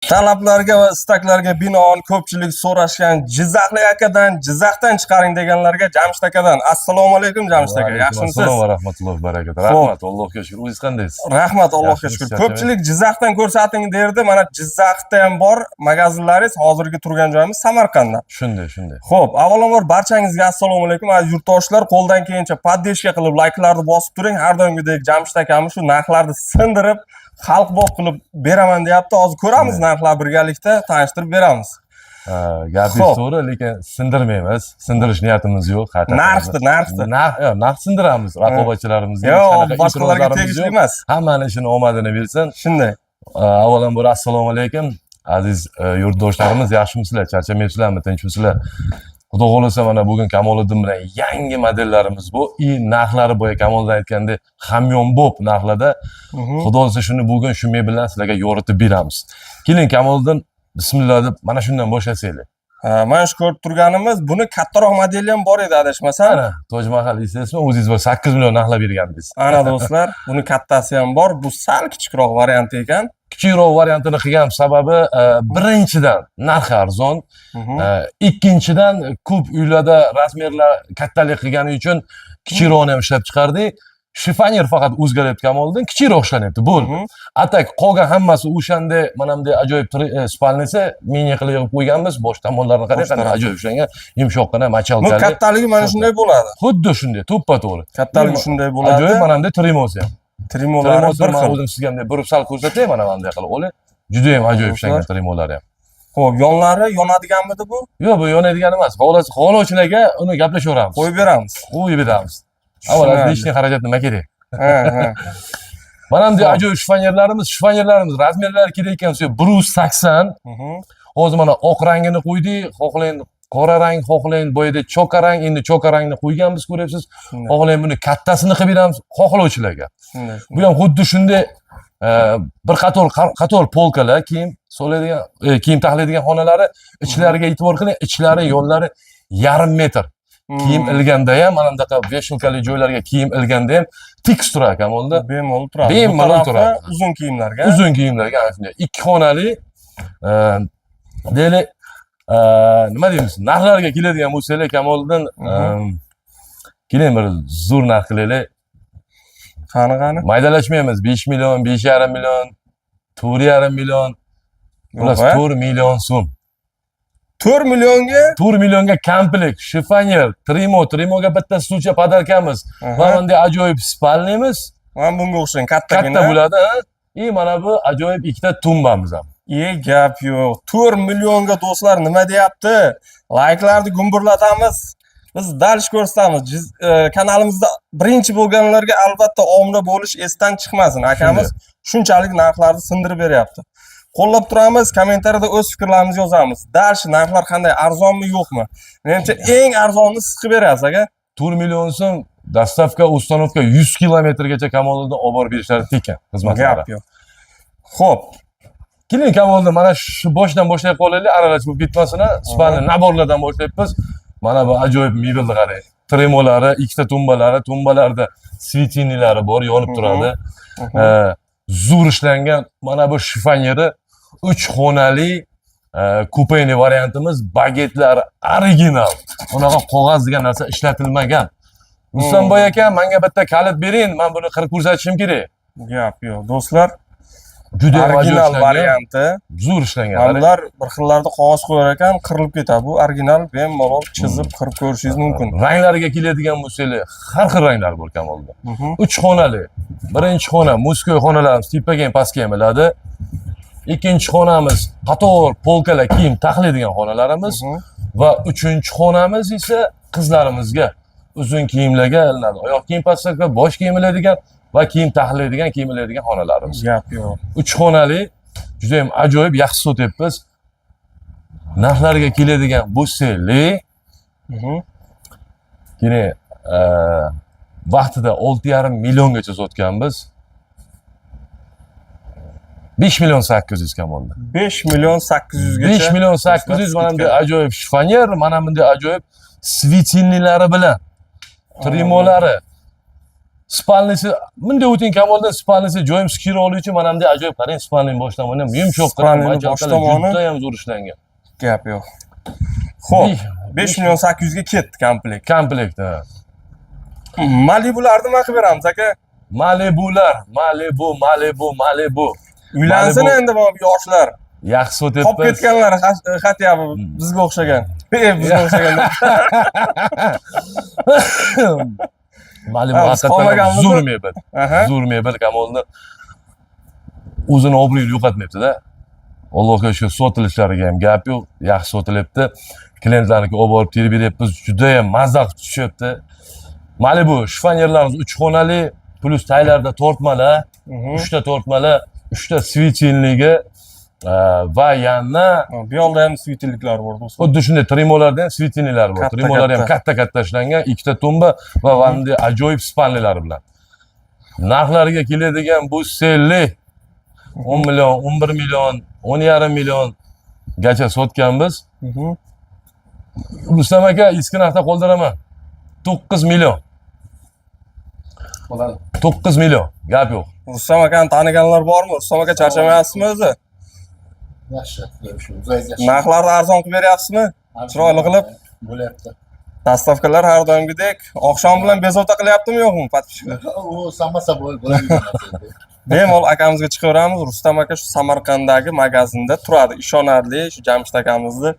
Talablarga va istaklarga binoan ko'pchilik so'rashgan Jizzaxlik akadan, Jizzaxdan chiqaring deganlarga Jamshid akadan. Assalomu alaykum, Jamshid aka, yaxshimisiz? Assalomu va rahmatullohi va barakatuh. Rahmat, Allohga shukr. O'zingiz qandaysiz? Rahmat, Allohga Yaxshimisiz, shukr. Ko'pchilik Jizzaxdan ko'rsating derdi. Mana Jizzaxda ham bor magazinlaringiz. Hozirgi turgan joyimiz Samarqandda. Shunday, shunday. Xo'p, avvalambor barchangizga assalomu alaykum. Aziz yurtdoshlar, qo'ldan kelgancha поддержка qilib, layklarni bosib turing. Har doimgidek Jamshid akamiz shu narxlarni sindirib, xalq bop qilib beraman deyapti. Hozir ko'ramiz, narxlar birgalikda tanishtirib beramiz. Ha, gapingiz to'g'ri, lekin sindirmaymiz. Sindirish niyatimiz yo'q. Narxni, narxni. Narx, yo'q, narx sindiramiz raqobatchilarimizga. Yo'q, Hech qanaqa boshqalarga e'tirozlarimiz tegishli yo'q. emas. Hammani ishini omadini bersin. Shunday. Avvalambor assalomu alaykum. Aziz yurtdoshlarimiz, yaxshimisizlar? Charchamayapsizlarmi? Tinchmisizlar? Xudo xohlasa, mana bugun Kamoliddin bilan yangi modellarimiz bu. И narxlari boya Kamoliddin aytgandek hamyonbop narxlarda. Xudo xohlasa, shuni bugun shu mebeldan sizlarga yoritib beramiz. Keling, Kamoliddin, bismillah deb mana shundan boshlasanglar. Ha, mana shu ko'rib turganimiz, buni kattaroq modeli ham bor edi, adashmasam. Ana, Toj Mahal, eslaysizmi? O'zingiz bir 8 million narxlab bergandingiz. Ana do'stlar, buni kattasi ham bor. Bu sal kichikroq varianti ekan. Kichikroq variantini qilgan sababi, birinchidan, narxi arzon, ikkinchidan, ko'p uylarda размер lar kattalik qilgani uchun kichikroqni ham ishlab chiqardik. Shifoner faqat o'zgaryapti, Kamoliddin, kichikroq ishlanyapti, bo'ldi. А так qolgan hammasi o'shanday. Mana bunday ajoyib спальный si mini qilib yig'ib qo'yganmiz. Bosh tomonlarini qarang, Bosh qanday tarafi. ajoyib ishlangan, yumshoqqina Bu мочалка li. Kattaligi mana shunday bo'ladi. Xuddi shunday, to'ppa to'g'ri. Kattaligi shunday bo'ladi. Ajoyib mana bunday trimosi ham. Trimolari Trimosini bir man xil. o'zim sizga bunday burib sal ko'rsatay, mana bunday qilib oling. Juda ham ajoyib ishlangan trimolari ham. Xo'p, yonlari yonadiganmidi bu? Yo'q, bu yonadigan emas. Xohlovchilarga uni gaplashaveramiz. Qo'yib beramiz. Qo'yib beramiz. Avval Tushunarli. лишний xarajat nima kerak? Ha, ha. Mana bunday ajoyib shifonerlarimiz, shifonerlarimiz размер lari kerak ekan, 180. Hozir mana oq rangini qo'ydik, xohlang qora rang, xohlang boyada choka rang, endi choka rangni qo'yganmiz, ko'ryapsiz. Xohlang buni kattasini qilib beramiz xohlovchilarga. Bu ham xuddi shunday, bir qator qator полка lar, kiyim soladigan, kiyim taxlaydigan xonalari, ichlariga e'tibor qiling, ichlari, yonlari yarim metr. Kiyim ilganda ham, mana bunaqa вешалка li joylarga kiyim ilganda ham tekis turar ekan. Bemalol turadi. Bu Bemalol tarafi turadi. uzun kiyimlarga. Uzun kiyimlarga ana shunday. Ikki xonali, deylik, nima deymiz, narxlarga keladigan bo'lsanglar, Kamoliddin, keling, bir zo'r narx qilaylik. Qani, qani? Maydalashmaymiz, 5 million, 5,5 million, 4,5 million, xullas, Yo'q, a? 4 million so'm. 4 millionga? 4 millionga komplekt, shifoner, trimo, trimoga bitta stulcha подарка miz va bunday ajoyib спальный miz. Mana bunga o'xshagan kattagina. Katta bo'ladi, ha? И mana bu ajoyib ikkita tumbamiz ham. E, gap yo'q. 4 millionga, do'stlar, nima deyapti? Layklarni gumburlatamiz. Biz дальше ko'rsatamiz. Kanalimizda birinchi bo'lganlarga albatta obuna bo'lish esdan chiqmasin. Akamiz shunchalik narxlarni sindirib beryapti. Qo'llab turamiz, kommentariyada o'z fikrlarimizni yozamiz. Дальше narxlar qanday, arzonmi, yo'qmi? Menimcha, eng arzonini siz qilib berasiz, aka. 4 million so'm, доставка, установка 100 kilometrgacha Kamoliddin olib borib berishlari tekin xizmatlari. Gap yo'q. Xo'p, Keling, Kamoliddin, mana shu boshidan boshlay qolaylik, aralash bo'lib ketmasin. Спальный набор lardan boshlayapmiz. Mana bu ajoyib mebelni qarang. Tremolari, ikkita tumbalari, tumbalarda светильник lari bor, yonib turadi. Zo'r ishlangan mana bu shifoneri, 3 xonali, купейный variantimiz, bagetlari original. Unaqa qog'oz degan narsa ishlatilmagan. Rustamboy aka, menga bitta kalit bering, men buni qirib ko'rsatishim kerak. Gap yo'q. Do'stlar, Juda ham ajoyib original ishlangan. Varianti. Zo'r ishlangan. Mana bular bir xillarda qog'oz qo'yar ekan, qirilib ketadi. Bu original, bemalol chizib, qirib ko'rishingiz mumkin. Ranglariga keladigan bo'lsanglar, har xil ranglar bor Kamolda. Uch xonali. Birinchi xona мужской xonalarimiz, tepaga ham, pastga ham iladi. Ikkinchi xonamiz qator полка lar, kiyim taxlaydigan xonalarimiz va uchinchi xonamiz esa qizlarimizga uzun kiyimlarga ilinadi. Oyoq kiyim, подставка, bosh kiyim iladigan va kiyim taxlaydigan, kiyim iladigan xonalarimiz. Gap yo'q. Uch xonali, juda ham ajoyib, yaxshi sotyapmiz. Narxlarga keladigan bo'lsak, keyin vaqtida 6,5 milliongacha sotganmiz. 5 million 800, Kamolda. 5 million 800 gacha. 5 million 800, mana bunday ajoyib shifoner, mana bunday ajoyib светильник lari bilan, trimolari. Спальни si bunday o'ting, Kamoldan спальни si joyim chiroyli uchun mana bunday ajoyib, qarang, спальни ning bosh tomoni ham yumshoq. Спальни ning bosh tomoni. Juda ham zo'r ishlangan. Gap yo'q. Xo'p, 5 million 800 ga ketdi komplekt. Komplekt, ha. Malibularni nima qilib beramiz, aka? Malibular, Malibu, Malibu, Malibu. Uylansin Malibu. endi bu yoshlar. Yaxshi Qolib sotyapmiz. ketganlar хотя бы bizga o'xshagan. Bizga o'xshagan. Malibu Ha, biz haqiqatdan ham qolmaganmiz. zo'r mebel. Aha. Zo'r mebel, Kamolni o'zini obro'yini yo'qotmayapti-da. Allohga shukur, sotilishlariga ham gap yo'q, yaxshi sotilyapti. Klientlarniki olib borib terib beryapmiz, juda ham mazza qilib tushyapti. Malibu shifonerlarimiz 3 xonali, плюс taylarda tortmalar, 3 ta tortmalar, 3 ta светильник i va yana Ha, bu yoqda ham светильник lar bor, do'stlar. Xuddi shunday trimolarda ham светильник lar bor. Katta, Trimolar ham katta. katta katta ishlangan, ikkita tumba va bunday ajoyib спальни lar bilan. Narxlariga keladigan bu selli 10 million, 11 million, 10,5 million gacha sotganmiz. Rustam aka, eski narxda qoldiraman. 9 million. Bo'ladi. 9 million. Gap yo'q. Rustam akani taniganlar bormi? Rustam aka, charchamayapsizmi o'zi? Yaxshi. Shu o'zingiz yaxshi. Narxlarni arzon qilib beryapsizmi? Chiroyli qilib. Bo'lyapti. Доставка lar har doimgidek. Oqshom bilan bezovta qilyaptimi, yo'qmi подписчик lar? U само собой bo'ladi. Bemalol akamizga chiqaveramiz. Rustam aka shu Samarqanddagi magazinda turadi. Ishonarli shu Jamshid akamizni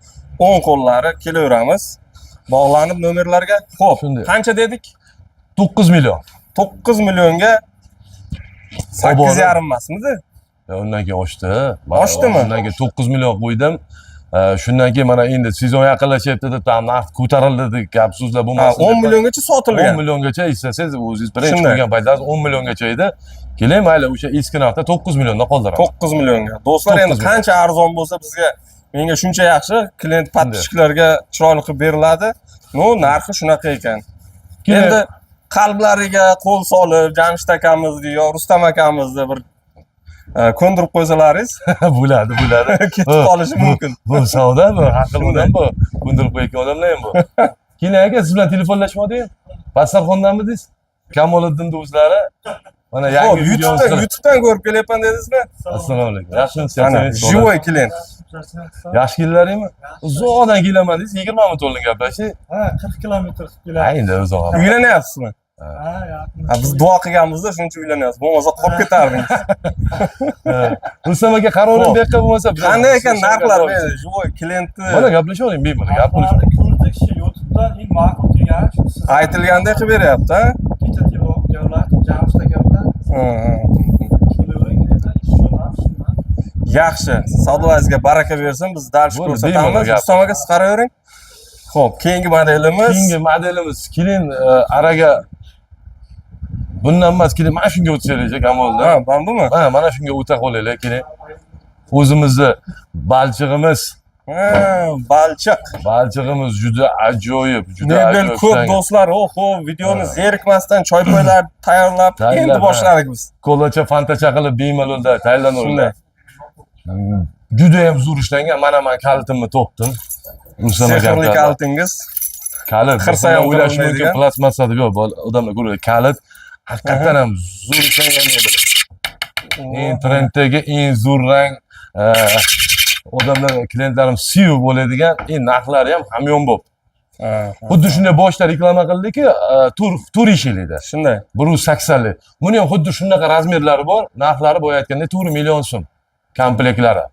o'ng qo'llari, kelaveramiz. Bog'lanib nomerlarga. Xo'p, Shunday. qancha dedik? 9 million. 9 millionga 8,5 emasmidi? Ya, undan keyin oshdi. Oshdimi? Undan keyin 9 million qo'ydim. Shundan keyin mana endi sezon yaqinlashyapti deb tam narx ko'tarildi deb gap so'zlar Ha, bo'lmasin. 10 deb milliongacha 10 sotilgan. milliongacha istasangiz, o'zingiz birinchi Shunday. qo'ygan paytlaringiz 10 milliongacha edi. Keling, mayli, o'sha eski narxda 9 milliondan qoldiraman. 9 millionga. Do'stlar, endi 9 million. qancha arzon bo'lsa bizga, menga shuncha yaxshi. Klient подписчик larga chiroyli qilib beriladi. Ну, narxi shunaqa ekan. Keling. Endi qalblariga qo'l solib Jamshid akamizni yo Rustam akamizni bir ko'ndirib qo'ysalaringiz Bo'ladi, bo'ladi. ketib qolishi mumkin. Bu savdo, bu har xil Shunday. odam bu. Ko'ndirib qo'yayotgan odamlar ham bu. Keling aka, siz bilan telefonlashmadik. Dasturxondamidingiz? Kamoliddinni o'zlari mana Xo'p, yangi videomiz YouTube'dan YouTube'dan ko'rib kelyapman dedingizmi? Assalomu alaykum. Yaxshimisiz? Ana, живой klient. Yaxshi keldilaringmi? Uzoqdan kelaman dedingiz, 20 minut oldin gaplashdik. Ha, 40 kilometr qilib Ha, keladi. endi uzoq. Uylanyapsizmi? Ha, yaqin. Ha, biz duo qilganmizda, shuning uchun uylanyapsiz. Bo'lmasa qolib ketardingiz. Rustam aka, qarovim Xo'p. bu yoqqa bo'lmasa Qanday ekan narxlar? Живой klientni Mana gaplasha oling, bemalol gap bo'lish. Narxlarni ko'rdik, shu YouTube'dan eng ma'qul kelgan shu siz. Aytilgandek qilib beryapti, ha? Kecha telefon gaplashdim Jamshid aka bilan. Ha. Kelavering dedi. Shundan, shundan. Yaxshi. Savdolaringizga baraka bersin. Biz дальше Bo'ldi, ko'rsatamiz. bemalol gap. Rustam aka, siz qaravering. Xo'p, keyingi modelimiz. Keyingi modelimiz, keling, araga bundan emas, keling, mana shunga o'tsanglar, Kamolda. Ha, mana bumi? Ha, mana shunga o'ta qolaylik, keling. O'zimizni balchig'imiz, Ha, balchiq. balchig'imiz juda ajoyib, juda Mebel ajoyib ko'p ishlangan. do'stlar. Oho, videoni Ha. zerikmasdan choy-poylar tayyorlab Tayyorlab, endi ha. boshladik biz. Kolacha, fantacha qilib bemalolda tayyorlanaveradi. Shunday. Juda ham zo'r ishlangan. Mana men kalitimni topdim. Rustam aka. Sehrli kalitingiz. Kalit. Qirsa ham o'ylashi mumkin qirilmaydigan. Plastmassa deb, yo'q, odamlar ko'radi. Kalit haqiqatdan ham zo'r ishlangan mebel. Eng trenddagi eng zo'r rang, odamlar, klientlarim sevib bo'ladigan, eng narxlari ham hamyonbop. Xuddi shunday boshida reklama qildikki, to'rt eshiklikda. Shunday. 180lik. Buni ham xuddi shunaqa razmerlari bor, narxlari boya aytgandek 4 million so'm komplektlari.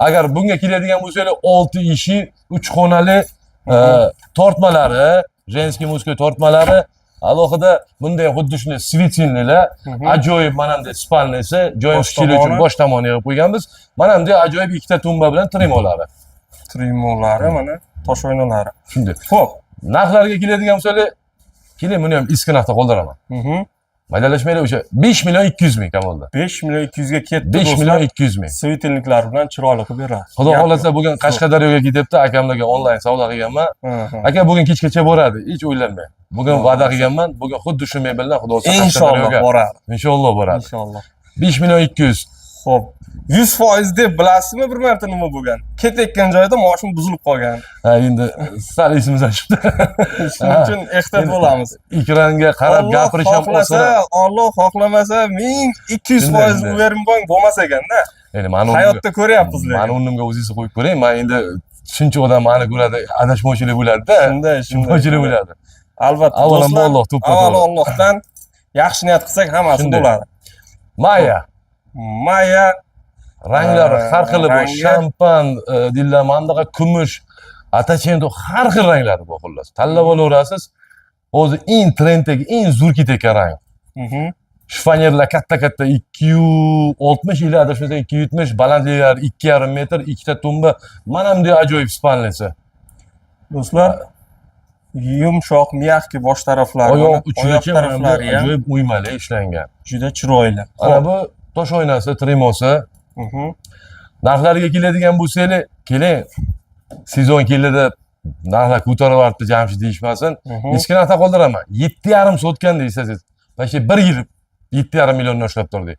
Agar bunga keladigan bo'lsanglar, 6 eshik, 3 xonali, tortmalari, женский, мужской tortmalari, alohida bunday xuddi shunday светильник lar, ajoyib mana bunday спальни si, joy Bosh kishilik uchun tomoni. Bosh tomoni yig'ib qo'yganmiz. Mana bunday ajoyib ikkita tumba bilan trimolari. Trimolari, mana tosh oynalari. Shunday. Xo'p. Narxlarga keladigan bo'lsanglar, keling, buni ham eski narxda qoldiraman. Maydalashmanglar, o'sha 5 million 200 ming, Kamolda. 5 million 200 ga ketdi 5 do'stlar. million 200 ming. Светильник lar bilan chiroyli qilib beradi. Xudo Gap xohlasa yo'q. Bugun Qashqadaryoga ketyapti, akamlarga onlayn savdo qilganman. Aka, bugun kechgacha boradi, hech o'ylanmang. Bugun va'da qilganman, bugun xuddi shu mebeldan, xudo xohlasa, Inshaalloh Qashqadaryoga boradi. Inshaalloh boradi. Inshaalloh. 5 million 200. Xo'p, 100% deb bilasizmi, bir marta nima bo'lgan? Ketayotgan joyda mashina buzilib qolgan. Ha, endi sal esimizdan chiqdi. Shuning uchun ehtiyot bo'lamiz. Ekranga qarab Alloh gapirish ham xohlasa, oson. Alloh xohlamasa 1200% Shunday, shunday. уверен bo'ling, bo'lmas ekanda. Endi mani o'rnimga Hayotda ko'ryapmiz mani lekin. o'rnimga o'zingizni qo'yib ko'ring. Man endi shuncha odam mani ko'radi, adashmovchilik bo'ladi-da. Shunday, shunday. Tushunmovchilik bo'ladi. Albatta, Avvalambor do'stlar, Alloh, to'ppa avvalo to'g'ri. Allohdan yaxshi niyat qilsak hammasi Shunday. bo'ladi. Maya Maya ranglari har xili bu rangi- shampan, deyiladi, mana bunaqa kumush, atachendo, har xil ranglari bor xullas. Tanlab olaverasiz. Hozir eng trenddagi, eng zo'r ketayotgan rang. Shifonerlar katta-katta 260 или adashmasam 270, balandliklari 2,5 metr, ikkita tumba, mana bunday ajoyib спальня si. Do'stlar, yumshoq, мягкий bosh taraflari, Oyoq mana, oyoq uchigacha mana bunday taraflari ham ajoyib o'ymali ishlangan. Juda chiroyli. Ana bu tosh oynasi, trimosi. Narxlariga keladigan bo'lsanglar, keling. Sezon keldi deb narxlar ko'tarilyapti Jamshid deyishmasin. Eski narxda qoldiraman. 7,5 sotgan deysiz. Почти bir yil 7,5 milliondan ushlab turdik.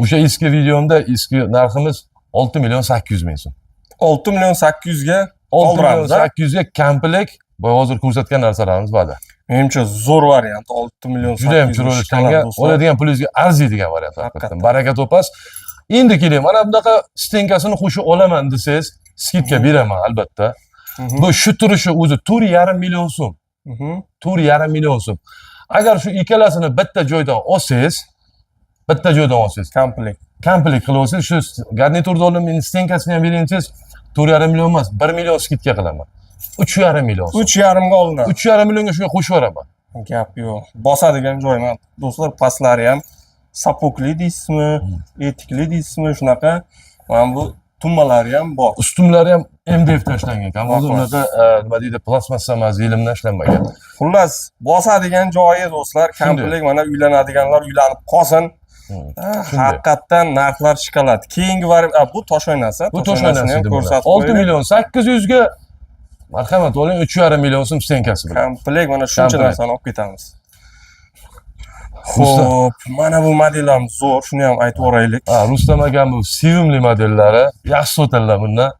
O'sha eski videomda eski narximiz 6 million 800 ming so'm. 6 million 800 ga 6 million qoldiramiz, a? 800 ga komplekt, boya hozir ko'rsatgan narsalarimiz bor. Menimcha zo'r variant, 6 million Juda ham 800 chiroyli shokolad, ishlangan, do'stlar. Oladigan pulingizga arziydigan variant haqiqatdan. Haqiqatdan. Baraka topasiz. Endi keling, mana bunaqa стенка sini qo'shib olaman desangiz, скидка beraman albatta. Bu shu turishi o'zi 4,5 million so'm. 4,5 million so'm. Agar shu ikkalasini bitta joydan olsangiz, bitta joydan olsangiz, Komplekt. Komplekt qilib olsangiz, shu garniturni olib, meni стенка sini ham bering desangiz, 4,5 million emas, 1 million скидка qilaman. 3,5 million so'm. 3,5 ga olinadi. 3,5 millionga shunga qo'shib yuboraman. Gap yo'q. Bosadigan joy mana do'stlar, pastlari ham сапог li deysizmi, etikli deysizmi, shunaqa. Mana bu tumbalari ham bor. Ustunlari ham MDF dan ishlangan. Hozir Rahmat. unaqa nima deydi, plastmassa emas, yelimdan ishlanmagan. Xullas, bosadigan joyi do'stlar, Shunday. komplekt, mana uylanadiganlar uylanib qolsin. Shunday. Haqiqatdan narxlar shokolad. Keyingi variant, bu tosh oynasi. Bu tosh oynasi ham edi bular. ko'rsatib 6 qo'yaylik. million 800 ga marhamat oling, 3,5 million so'm стенка si bilan. Komplekt, mana shuncha Komplekt. narsani olib ketamiz. Xo'p, mana bu model ham zo'r, shuni ham aytib yuboraylik. Ha, Rustam akam bu sevimli modellari, yaxshi sotadilar bundan.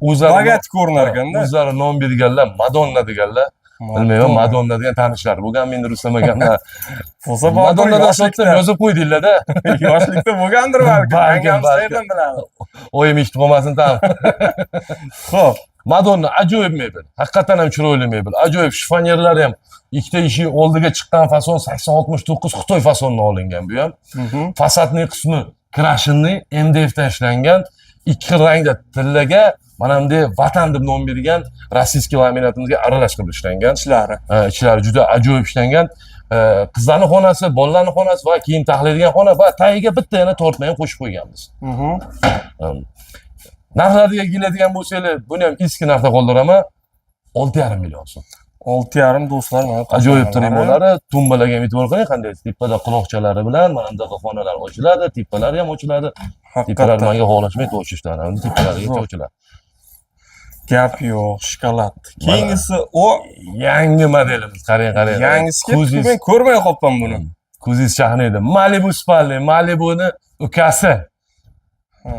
O'zlari Богатый ko'rinar ekanda. O'zlari nom berganlar, Madonna deganlar. Bilmayman, Madonna degan tanishlar bo'lgan meni Rustam akamlar. Bo'lsa bordir, Madonnadan sotdim, yoshlikda. Yozib qo'ydinglar-da. Yoshlikda bo'lgandir balkim. Balkim, Yangamiz balkim. qayerdan biladi? Oyim eshitib qolmasin tam. Xo'p, Madonna ajoyib mebel. Haqiqatan ham chiroyli mebel. Ajoyib shifonerlari ham ikkita eshik oldiga chiqqan fason 80-69 Xitoy fasonidan olingan bu ham. Фасадный qismi крашеный MDF dan ishlangan. Ikki xil rangda tillaga mana bunday vatan deb nom bergan российский laminatimizga aralash qilib ishlangan. Ichlari. Ha, ichlari juda ajoyib ishlangan. Qizlarning xonasi, bolalarning xonasi va kiyim taxlaydigan xona va tagiga bitta yana tortma ham qo'shib qo'yganmiz. Narxlariga keladigan bo'lsanglar, buni ham eski narxda qoldiraman. 6,5 million so'm. 6,5 do'stlar, mana Ajoyib toshlarlari. tremolari, tumbalarga ham e'tibor qiling, qanday tepada quloqchalari bilan mana bunaqa xonalar ochiladi, tepalari ham ochiladi. Tepalar Haqiqatdan. menga xohlashmay ochishdan, tepalarigacha Zo'r. ochiladi. Gap yo'q, shokolad. Keyingisi o Yangi modelimiz, qarang, qarang. Yangisi kelibdi, Ko'zingiz men ko'rmay qolibman buni. Ko'zingiz chaqnaydi. Malibu спальный, Malibuni ukasi. Ha,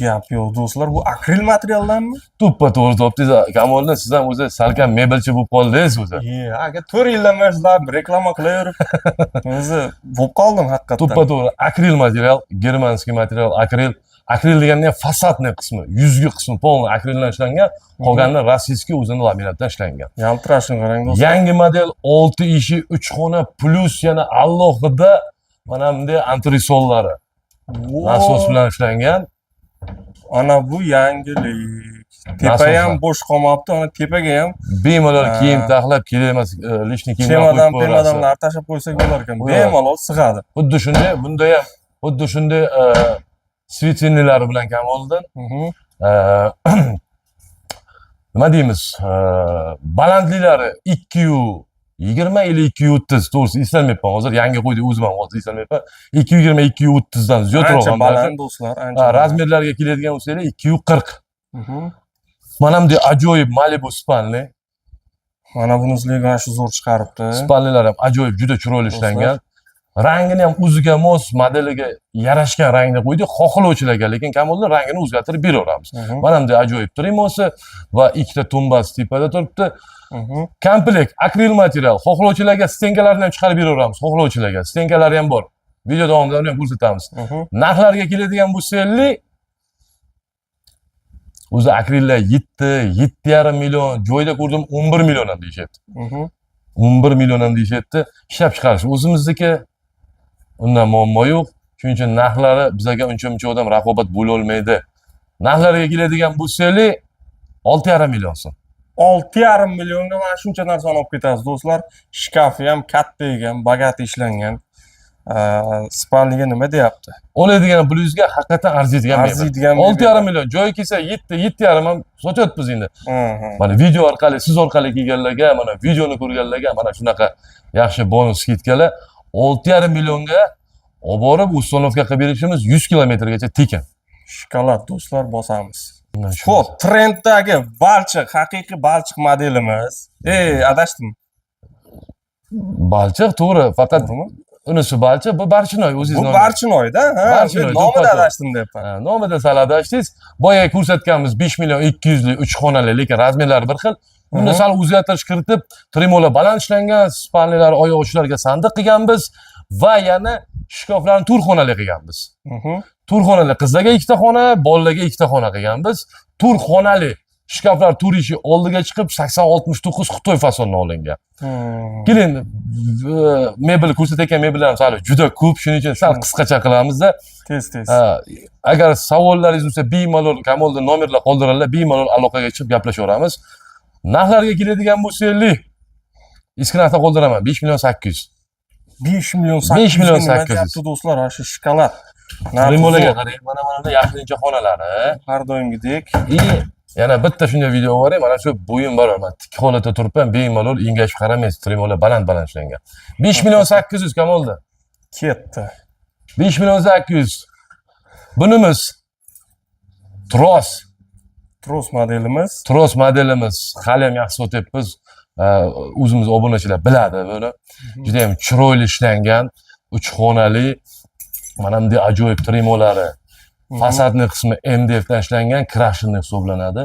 gap yo'q do'stlar, bu akril materialdanmi? To'ppa to'g'ri topdingiz. Kamolda siz ham o'zi salkam mebelchi bo'lib qoldingiz o'zi. Ye, aka, 4 yildan beri sizlar reklama qilaverib, o'zi bo'lib qoldim haqiqatdan. To'ppa to'g'ri, akril material, германский material, akril. Akril deganda ham фасадный qismi, yuzgi qismi полный akrildan ishlangan, qolgani российский o'zini laminatdan ishlangan. Yaltirashini qarang do'stlar. Yangi model 6 eshik, 3 xona плюс yana alohida mana bunday antresollari. Nasos bilan ishlangan. Ana bu yangilik. Tepa Nasoslar. ham bo'sh qolmabdi, ana tepaga ham Bemalol Ha. kiyim taxlab, kerak emas, лишний kiyimlar chemodan, qo'yib qo'yaverasiz. pemadonlar tashlab qo'ysak bo'lar ekan. Bo'lar. Bemalol sig'adi. Xuddi shunday, bunda ham xuddi shunday светильник lari bilan Kamoliddin. Nima deymiz? Balandliklari 220 или 230, to'g'risi eslolmayapman hozir. Yangi qo'ydik, o'zim ham hozir eslolmayapman. 220, 230 dan ziyodroq Ancha ham baland do'stlar, ancha. Ha, Baland. Размер larga keladigan bo'lsanglar 240. Mana bunday ajoyib Malibu спальный. Mana buni mana shu zo'r chiqaribdi. Спальный lar ham ajoyib, juda chiroyli Do'stlar. ishlangan. Rangini ham o'ziga mos, modeliga yarashgan rangni qo'ydik. Xohlovchilarga lekin Kamolda rangini o'zgartirib beraveramiz. Mana bunday ajoyib trimosi va ikkita tumbasi tepada turibdi. Komplekt akril material. Xohlovchilarga стенка larni ham chiqarib beraveramiz. Xohlovchilarga стенка lari ham bor. Video davomida uni ham ko'rsatamiz. Narxlarga keladigan bo'lsak, o'zi akrillar 7, 7,5 million, joyda ko'rdim 11 million ham deyishyapti. 11 million ham deyishyapti. Ishlab chiqarish o'zimizniki. Undan muammo yo'q. Shuning uchun narxlari bizga uncha muncha odam raqobat bo'la olmaydi. Narxlarga keladigan bo'lsak, 6,5 million so'm. 6,5 millionga mana shuncha narsani olib ketasiz, do'stlar. Shkafi ham katta ekan, богатый ishlangan. Спальни ga nima deyapti? Oladigan pulingizga haqiqatan arziydigan mebel. Arziydigan. 6,5 million. Joyi kelsa 7, 7,5 ham sotyapmiz endi. Mana video orqali, siz orqali kelganlarga, mana videoni ko'rganlarga mana shunaqa yaxshi bonus скидка lar. 6,5 millionga olib borib установка qilib berishimiz 100 kilometrgacha tekin. Shokolad, do'stlar, bosamiz. Bundan shu. Xo'p, trenddagi balchiq, haqiqiy balchiq modelimiz. Ey, adashdim. Balchiq to'g'ri, faqat To'g'rimi? unisi balchiq, bu barchinoy o'zingiz Bu nomi. Barchinoyda, ha? Barchinoy, Men nomida to'ppa-to'g'ri. adashdim deyapman. Ha, nomida sal adashdingiz. Boya ko'rsatganmiz 5 million 200 lik 3 xonali, lekin размер lari bir xil. Bunda sal o'zgartirish kiritib, trimolar baland ishlangan, спальни lar oyoq uchlarga sandiq qilganmiz va yana shkaflarni to'rt xonali qilganmiz. To'rt xonali, qizlarga ikkita xona, bolalarga ikkita xona qilganmiz. To'rt xonali shkaflar to'rt eshik oldiga chiqib 80-69 Xitoy fasonida olingan. Keling, mebel ko'rsatayotgan mebellarimiz hali juda ko'p, shuning uchun sal qisqacha qilamizda. Tez tez. Ha, agar savollaringiz bo'lsa, bemalol Kamolda nomerlar qoldiradilar, bemalol aloqaga chiqib gaplashaveramiz. Narxlarga keladigan bo'lsak, eski narxda qoldiraman 5 million 800. 5 million 5 million 800 nima 800. deyapti, do'stlar, mana shu shokolad. Narxi Trimolarga zo'r. qarang, mana bunda yashirincha xonalari. Har doimgidek. И yana bitta shunday video bor, mana shu bo'yim bor, mana tik holatda turibman, bemalol engashib qaramaysiz, trimolar baland baland ishlangan. 5 million 800 Kamolda. Ketdi. 5 million 800. Bunimiz tros. Tros modelimiz. Tros modelimiz hali ham yaxshi sotyapmiz. O'zimiz obunachilar biladi buni. Juda ham chiroyli ishlangan, uch xonali, mana bunday ajoyib trimolari. Фасадный qismi MDF dan ishlangan, крашеный hisoblanadi.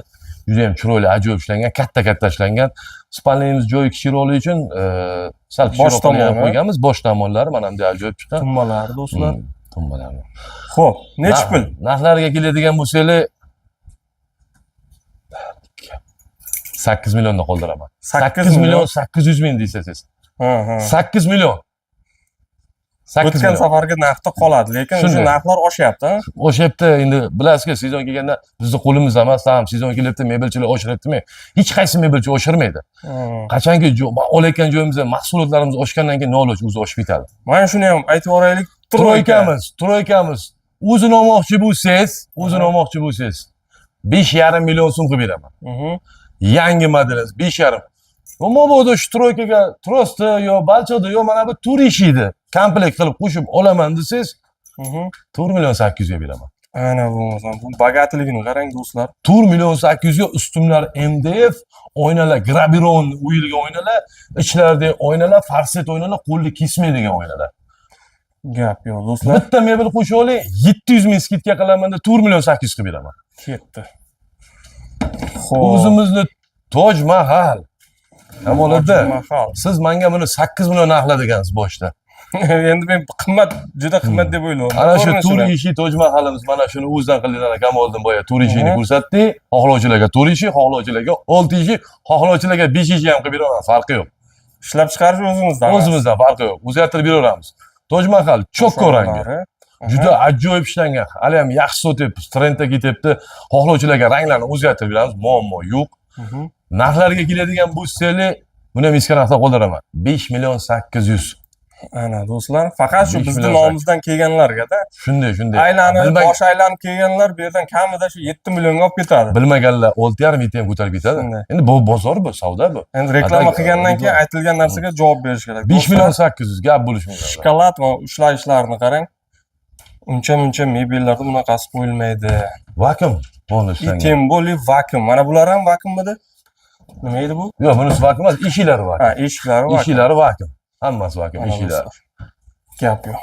Juda ham chiroyli, ajoyib ishlangan, katta-katta ishlangan. Спальни miz joyi kichikroqligi uchun sal Bosh kichikroq qilib tomoni. qo'yganmiz. Bosh tomonlari mana bunday ajoyib chiqqan. Tumbalari, do'stlar. Tumbalari. Xo'p, nechi pul? Narxlarga keladigan bo'lsanglar, 8 millionda qoldiraman. 8 8 million 800 ming deysiz siz. Ha, ha. 8 million. 8 O'tgan million. safargi narxda qoladi, lekin o'sha Shunday. narxlar oshyapti, ha? O'sha yerda endi bilasizku, sezon kelganda bizni qo'limizda emas, tamam, sezon kelyapti, mebelchilar oshiryaptimi? Hech qaysi mebelchi oshirmaydi. Qachonki olayotgan joyimizda mahsulotlarimiz oshgandan keyin noloj o'zi oshib ketadi. Mana shuni ham aytib yuboraylik. Тройка miz, тройка miz. O'zini olmoqchi bo'lsangiz, o'zini olmoqchi bo'lsangiz 5,5 million so'm qilib beraman. Yangi modelimiz 5,5. Mabodo shu тройка ga trosni yo balchiqni yo mana bu to'rt eshikni komplekt qilib qo'shib olaman desangiz, 4 million 800 ga beraman. Ana bo'lmasam, bu богатый ligini qarang, do'stlar. 4 million 800 ga ustunlar MDF, oynalar гравирован o'yilgan oynalar, ichlaridagi oynalar farset oynalar, qo'lni kesmaydigan oynalar. Gap yo'q, do'stlar. Bitta mebel qo'shib oling, 700 ming скидка qilaman deb 4 million 800 qilib beraman. Ketdi. Xo'p. O'zimizni Toj Mahal. Kamoliddin, Mahal. siz menga buni 8 million narxla degansiz boshida. Endi men qimmat, juda qimmat deb o'ylayapman. Ana shu Ko'rinishidan. to'rt eshik Toj Mahalimiz, mana shuni o'zidan qildik. Kamoliddin boya to'rt eshikni ko'rsatdik. Xohlovchilarga to'rt eshik, xohlovchilarga olti eshik, xohlovchilarga besh eshik ham qilib beraman, farqi yo'q. Ishlab chiqarish o'zimizdan. O'zimizdan, farqi yo'q. O'zgartirib beraveramiz. Toj Mahal чётко rangi. Juda ajoyib ishlangan. Hali ham yaxshi sotyapmiz, trendda ketyapti. Xohlovchilarga ranglarni o'zgartirib beramiz, muammo yo'q. Narxlarga keladigan bo'lsak, buni ham eski narxda qoldiraman. 5 million 800. Ana do'stlar, faqat shu 5 bizni million nomimizdan kelganlarga-da. Shunday, shunday. Aylanib, bosh aylanib kelganlar bu yerdan kamida shu 7 millionga olib ketadi. Bilmaganlar 6,5 7 ham ko'tarib ketadi. Shunday. Endi bu bozor bu, savdo bu. Endi reklama qilgandan keyin reklama. aytilgan narsaga javob berish kerak. 5 million 800 gap bo'lishi mumkin. Shokolad va ushlashlarini qarang. Uncha muncha mebellarda bunaqasi qo'yilmaydi. Vakuum pol И ishlangan. тем более vakuum. Mana bular ham vakuummidi? Nima edi bu? Yo'q, bunisi vakuum emas, eshiklari vakuum. Ha, eshiklari vakuum. Eshiklari vakuum. Hammasi vakuum, Mana eshiklari. do'stlar. Gap yo'q.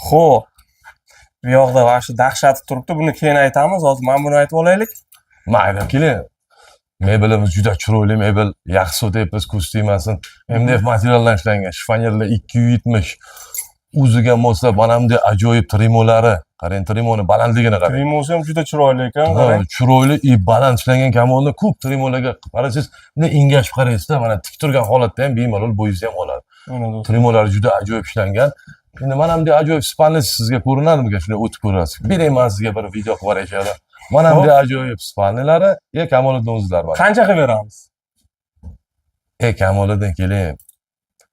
Xo'p. Bu yoqda mana shu dahshatib turibdi. Buni keyin aytamiz. Hozir mana buni aytib olaylik. Mayli, keling. Mebelimiz juda chiroyli mebel. Yaxshi sotyapmiz, ko'z tegmasin. MDF materialdan ishlangan. Shifonyerlar 270. O'ziga moslab mana bunday ajoyib trimolari. Qarang, trimoni balandligini qarang. Trimosi ham juda chiroyli ekan, Ha, qarang. Chiroyli и baland ishlangan. Kamolni ko'p trimolarga qarasangiz, bunday engashib qaraysizda, mana tik turgan holatda ham bemalol bo'yingizni ham oladi. Mana do'stlar. Trimolari juda ajoyib ishlangan. Endi mana bunday ajoyib спальный sizga ko'rinadimikan? Shunday o'tib ko'rasiz. Bering, man sizga bir video qilib yuborishadi. Mana bunday ajoyib спальный lari, e Kamoliddin, o'zlari mana. Qancha qilib beramiz? E Kamoliddin, keling.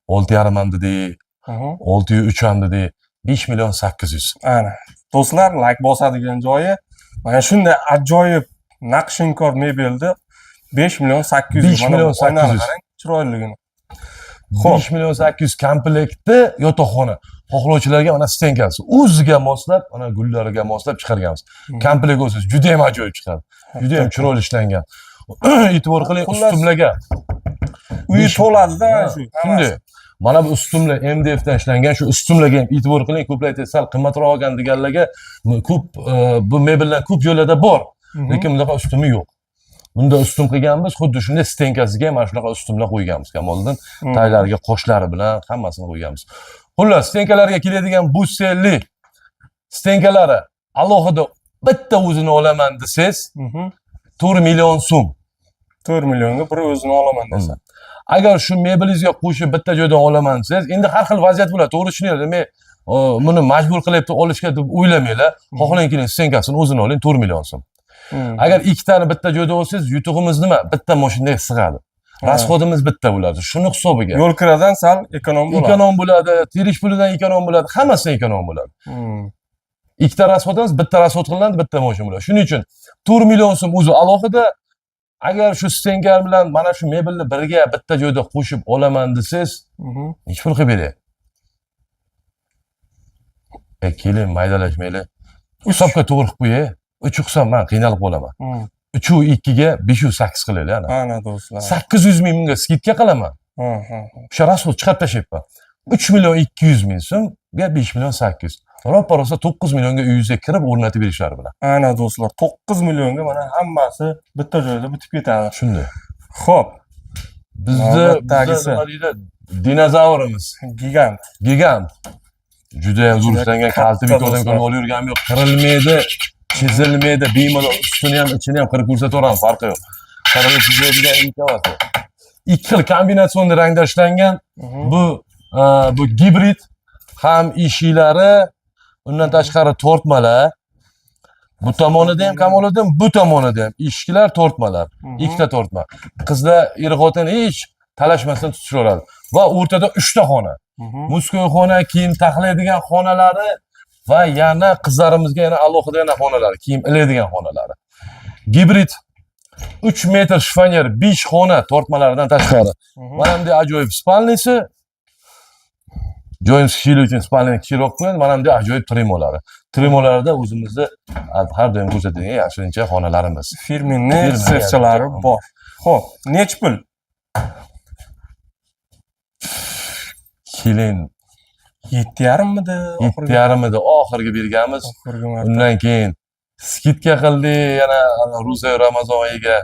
6,5 ham dedik, 6,3 ham dedik. 5 million 800. Ana. Do'stlar, like bosadigan joyi mana shunday ajoyib naqshinkor mebelni 5 million 800. 5 Mana million bu oynani 800. qarang, chiroyliligini. Xo'p. 5 million 800 komplektni yotoqxona. Xohlovchilarga mana стенка si o'ziga moslab, mana gullariga moslab chiqarganmiz. Komplekt olsangiz juda ham ajoyib chiqadi. Juda ham chiroyli ishlangan. E'tibor qiling ustunlarga. Uyi to'ladida mana Ha, shu. shunday. Mana bu ustunlar MDF dan ishlangan. Shu ustunlarga ham e'tibor qiling. Ko'plar aytadi, sal qimmatroq olgan deganlarga ko'p bu mebellar ko'p joylarda bor. Lekin bunaqa ustuni yo'q. Bunda ustun qilganmiz, xuddi shunday стенка siga ham mana shunaqa ustunlar qo'yganmiz Kamoliddin. Taglariga qoshlari bilan hammasini qo'yganmiz. Xullas, стенка larga keladigan busselli стенка lari alohida bitta o'zini olaman desangiz, 4 million so'm. 4 millionga bir o'zini olaman desa. Agar shu mebelingizga qo'shib bitta joydan olaman desangiz, endi har xil vaziyat bo'ladi, to'g'ri tushuninglar. Men buni majbur qilyapti olishga deb o'ylamanglar. Xohlang keling, стенка sini o'zini oling, 4 million so'm. Agar ikkitani bitta joyda olsangiz, yutug'imiz nima? Bitta mashinaga sig'adi. Расход imiz bitta bo'ladi. Shuni hisobiga. Yo'l kiradan sal эконом bo'ladi. Эконом bo'ladi, terish pulidan эконом bo'ladi, hammasidan эконом bo'ladi. Ikkita расход emas, bitta расход qilinadi, bitta mashina bo'ladi. Shuning uchun 4 million so'm o'zi alohida. Agar shu стенка bilan mana shu mebelni birga bitta joyda qo'shib olaman desangiz, nechi pul qilib beray? E keling, maydalashmaylik. Hisobga to'g'ri qilib qo'yay. Uch hisob man qiynalib qolaman. Uchu ikkiga beshu sakkiz qilaylik ana. Ana do'stlar. 800 ming bunga скидка qilaman. Hı, hı, hı. O'sha расход chiqarib tashlayapman. 3 million 200 ming so'mga 5 million 800. Roppa rosa 9 millionga uyingizga kirib o'rnatib berishlari bilan. Ana do'stlar, 9 millionga mana hammasi bitta joyda bitib ketadi. Shunday. Xo'p, Bizni Navbatdagisi. bizni nima deydi? Dinozavrimiz. Gigant. Gigant. Juda ham zo'r Juda ishlangan, katta kalta bekordan do'stlar. ko'rib olib yurganim yo'q. Qirilmaydi, chizilmaydi, bemalol ustini ham, ichini ham qirib ko'rsataveramiz, farqi yo'q. Qirilib chiziladigan imkon. Ikki xil kombinatsion rangda ishlangan. Bu gibrid ham eshiklari, undan tashqari tortmalar. Bu tomonida ham Kamoliddin, bu tomonida ham eshiklar, tortmalar. Ikkita tortma. Qizlar er xotin hech talashmasdan tutishaveradi. Va o'rtada uchta xona. Мужской xona, kiyim taxlaydigan xonalari va yana qizlarimizga yana alohida yana xonalari, kiyim iladigan xonalari. Gibrid 3 metr shifonyer, 5 xona tortmalaridan tashqari. Mana bunday ajoyib спальный si. Joyimiz kichiklik uchun спальный ni kichikroq qo'ygan. Mana bunday ajoyib trimolari. Trimolarda o'zimizni har doim ko'rsatadigan yashirincha xonalarimiz. Фирменный Фирменный, sexchalari bor. Xo'p, nechi pul? Keling, 7,5 midi? 7,5 edi oxirgi berganmiz. Oxirgi marta. Undan keyin скидка qildik yana ro'za Ramazon oyiga.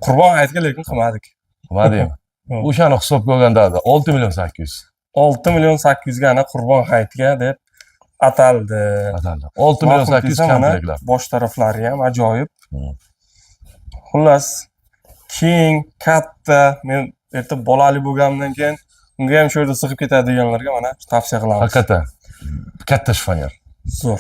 Qurbon hayitga lekin qilmadik. Nima deyman? Yo'q. O'shani hisobga olganda 6 million 800. 6 million 800 ga ana Qurbon hayitiga deb ataldi. Ataldi. 6 million Ma'qul 800 kelsa mana komplektlar. bosh taraflari ham ajoyib. Xullas, keng, katta. Men erta bolali bo'lganimdan keyin unga ham shu yerda sig'ib ketadi deganlarga mana tavsiya qilamiz. Haqiqatan katta shifonyer. Zo'r.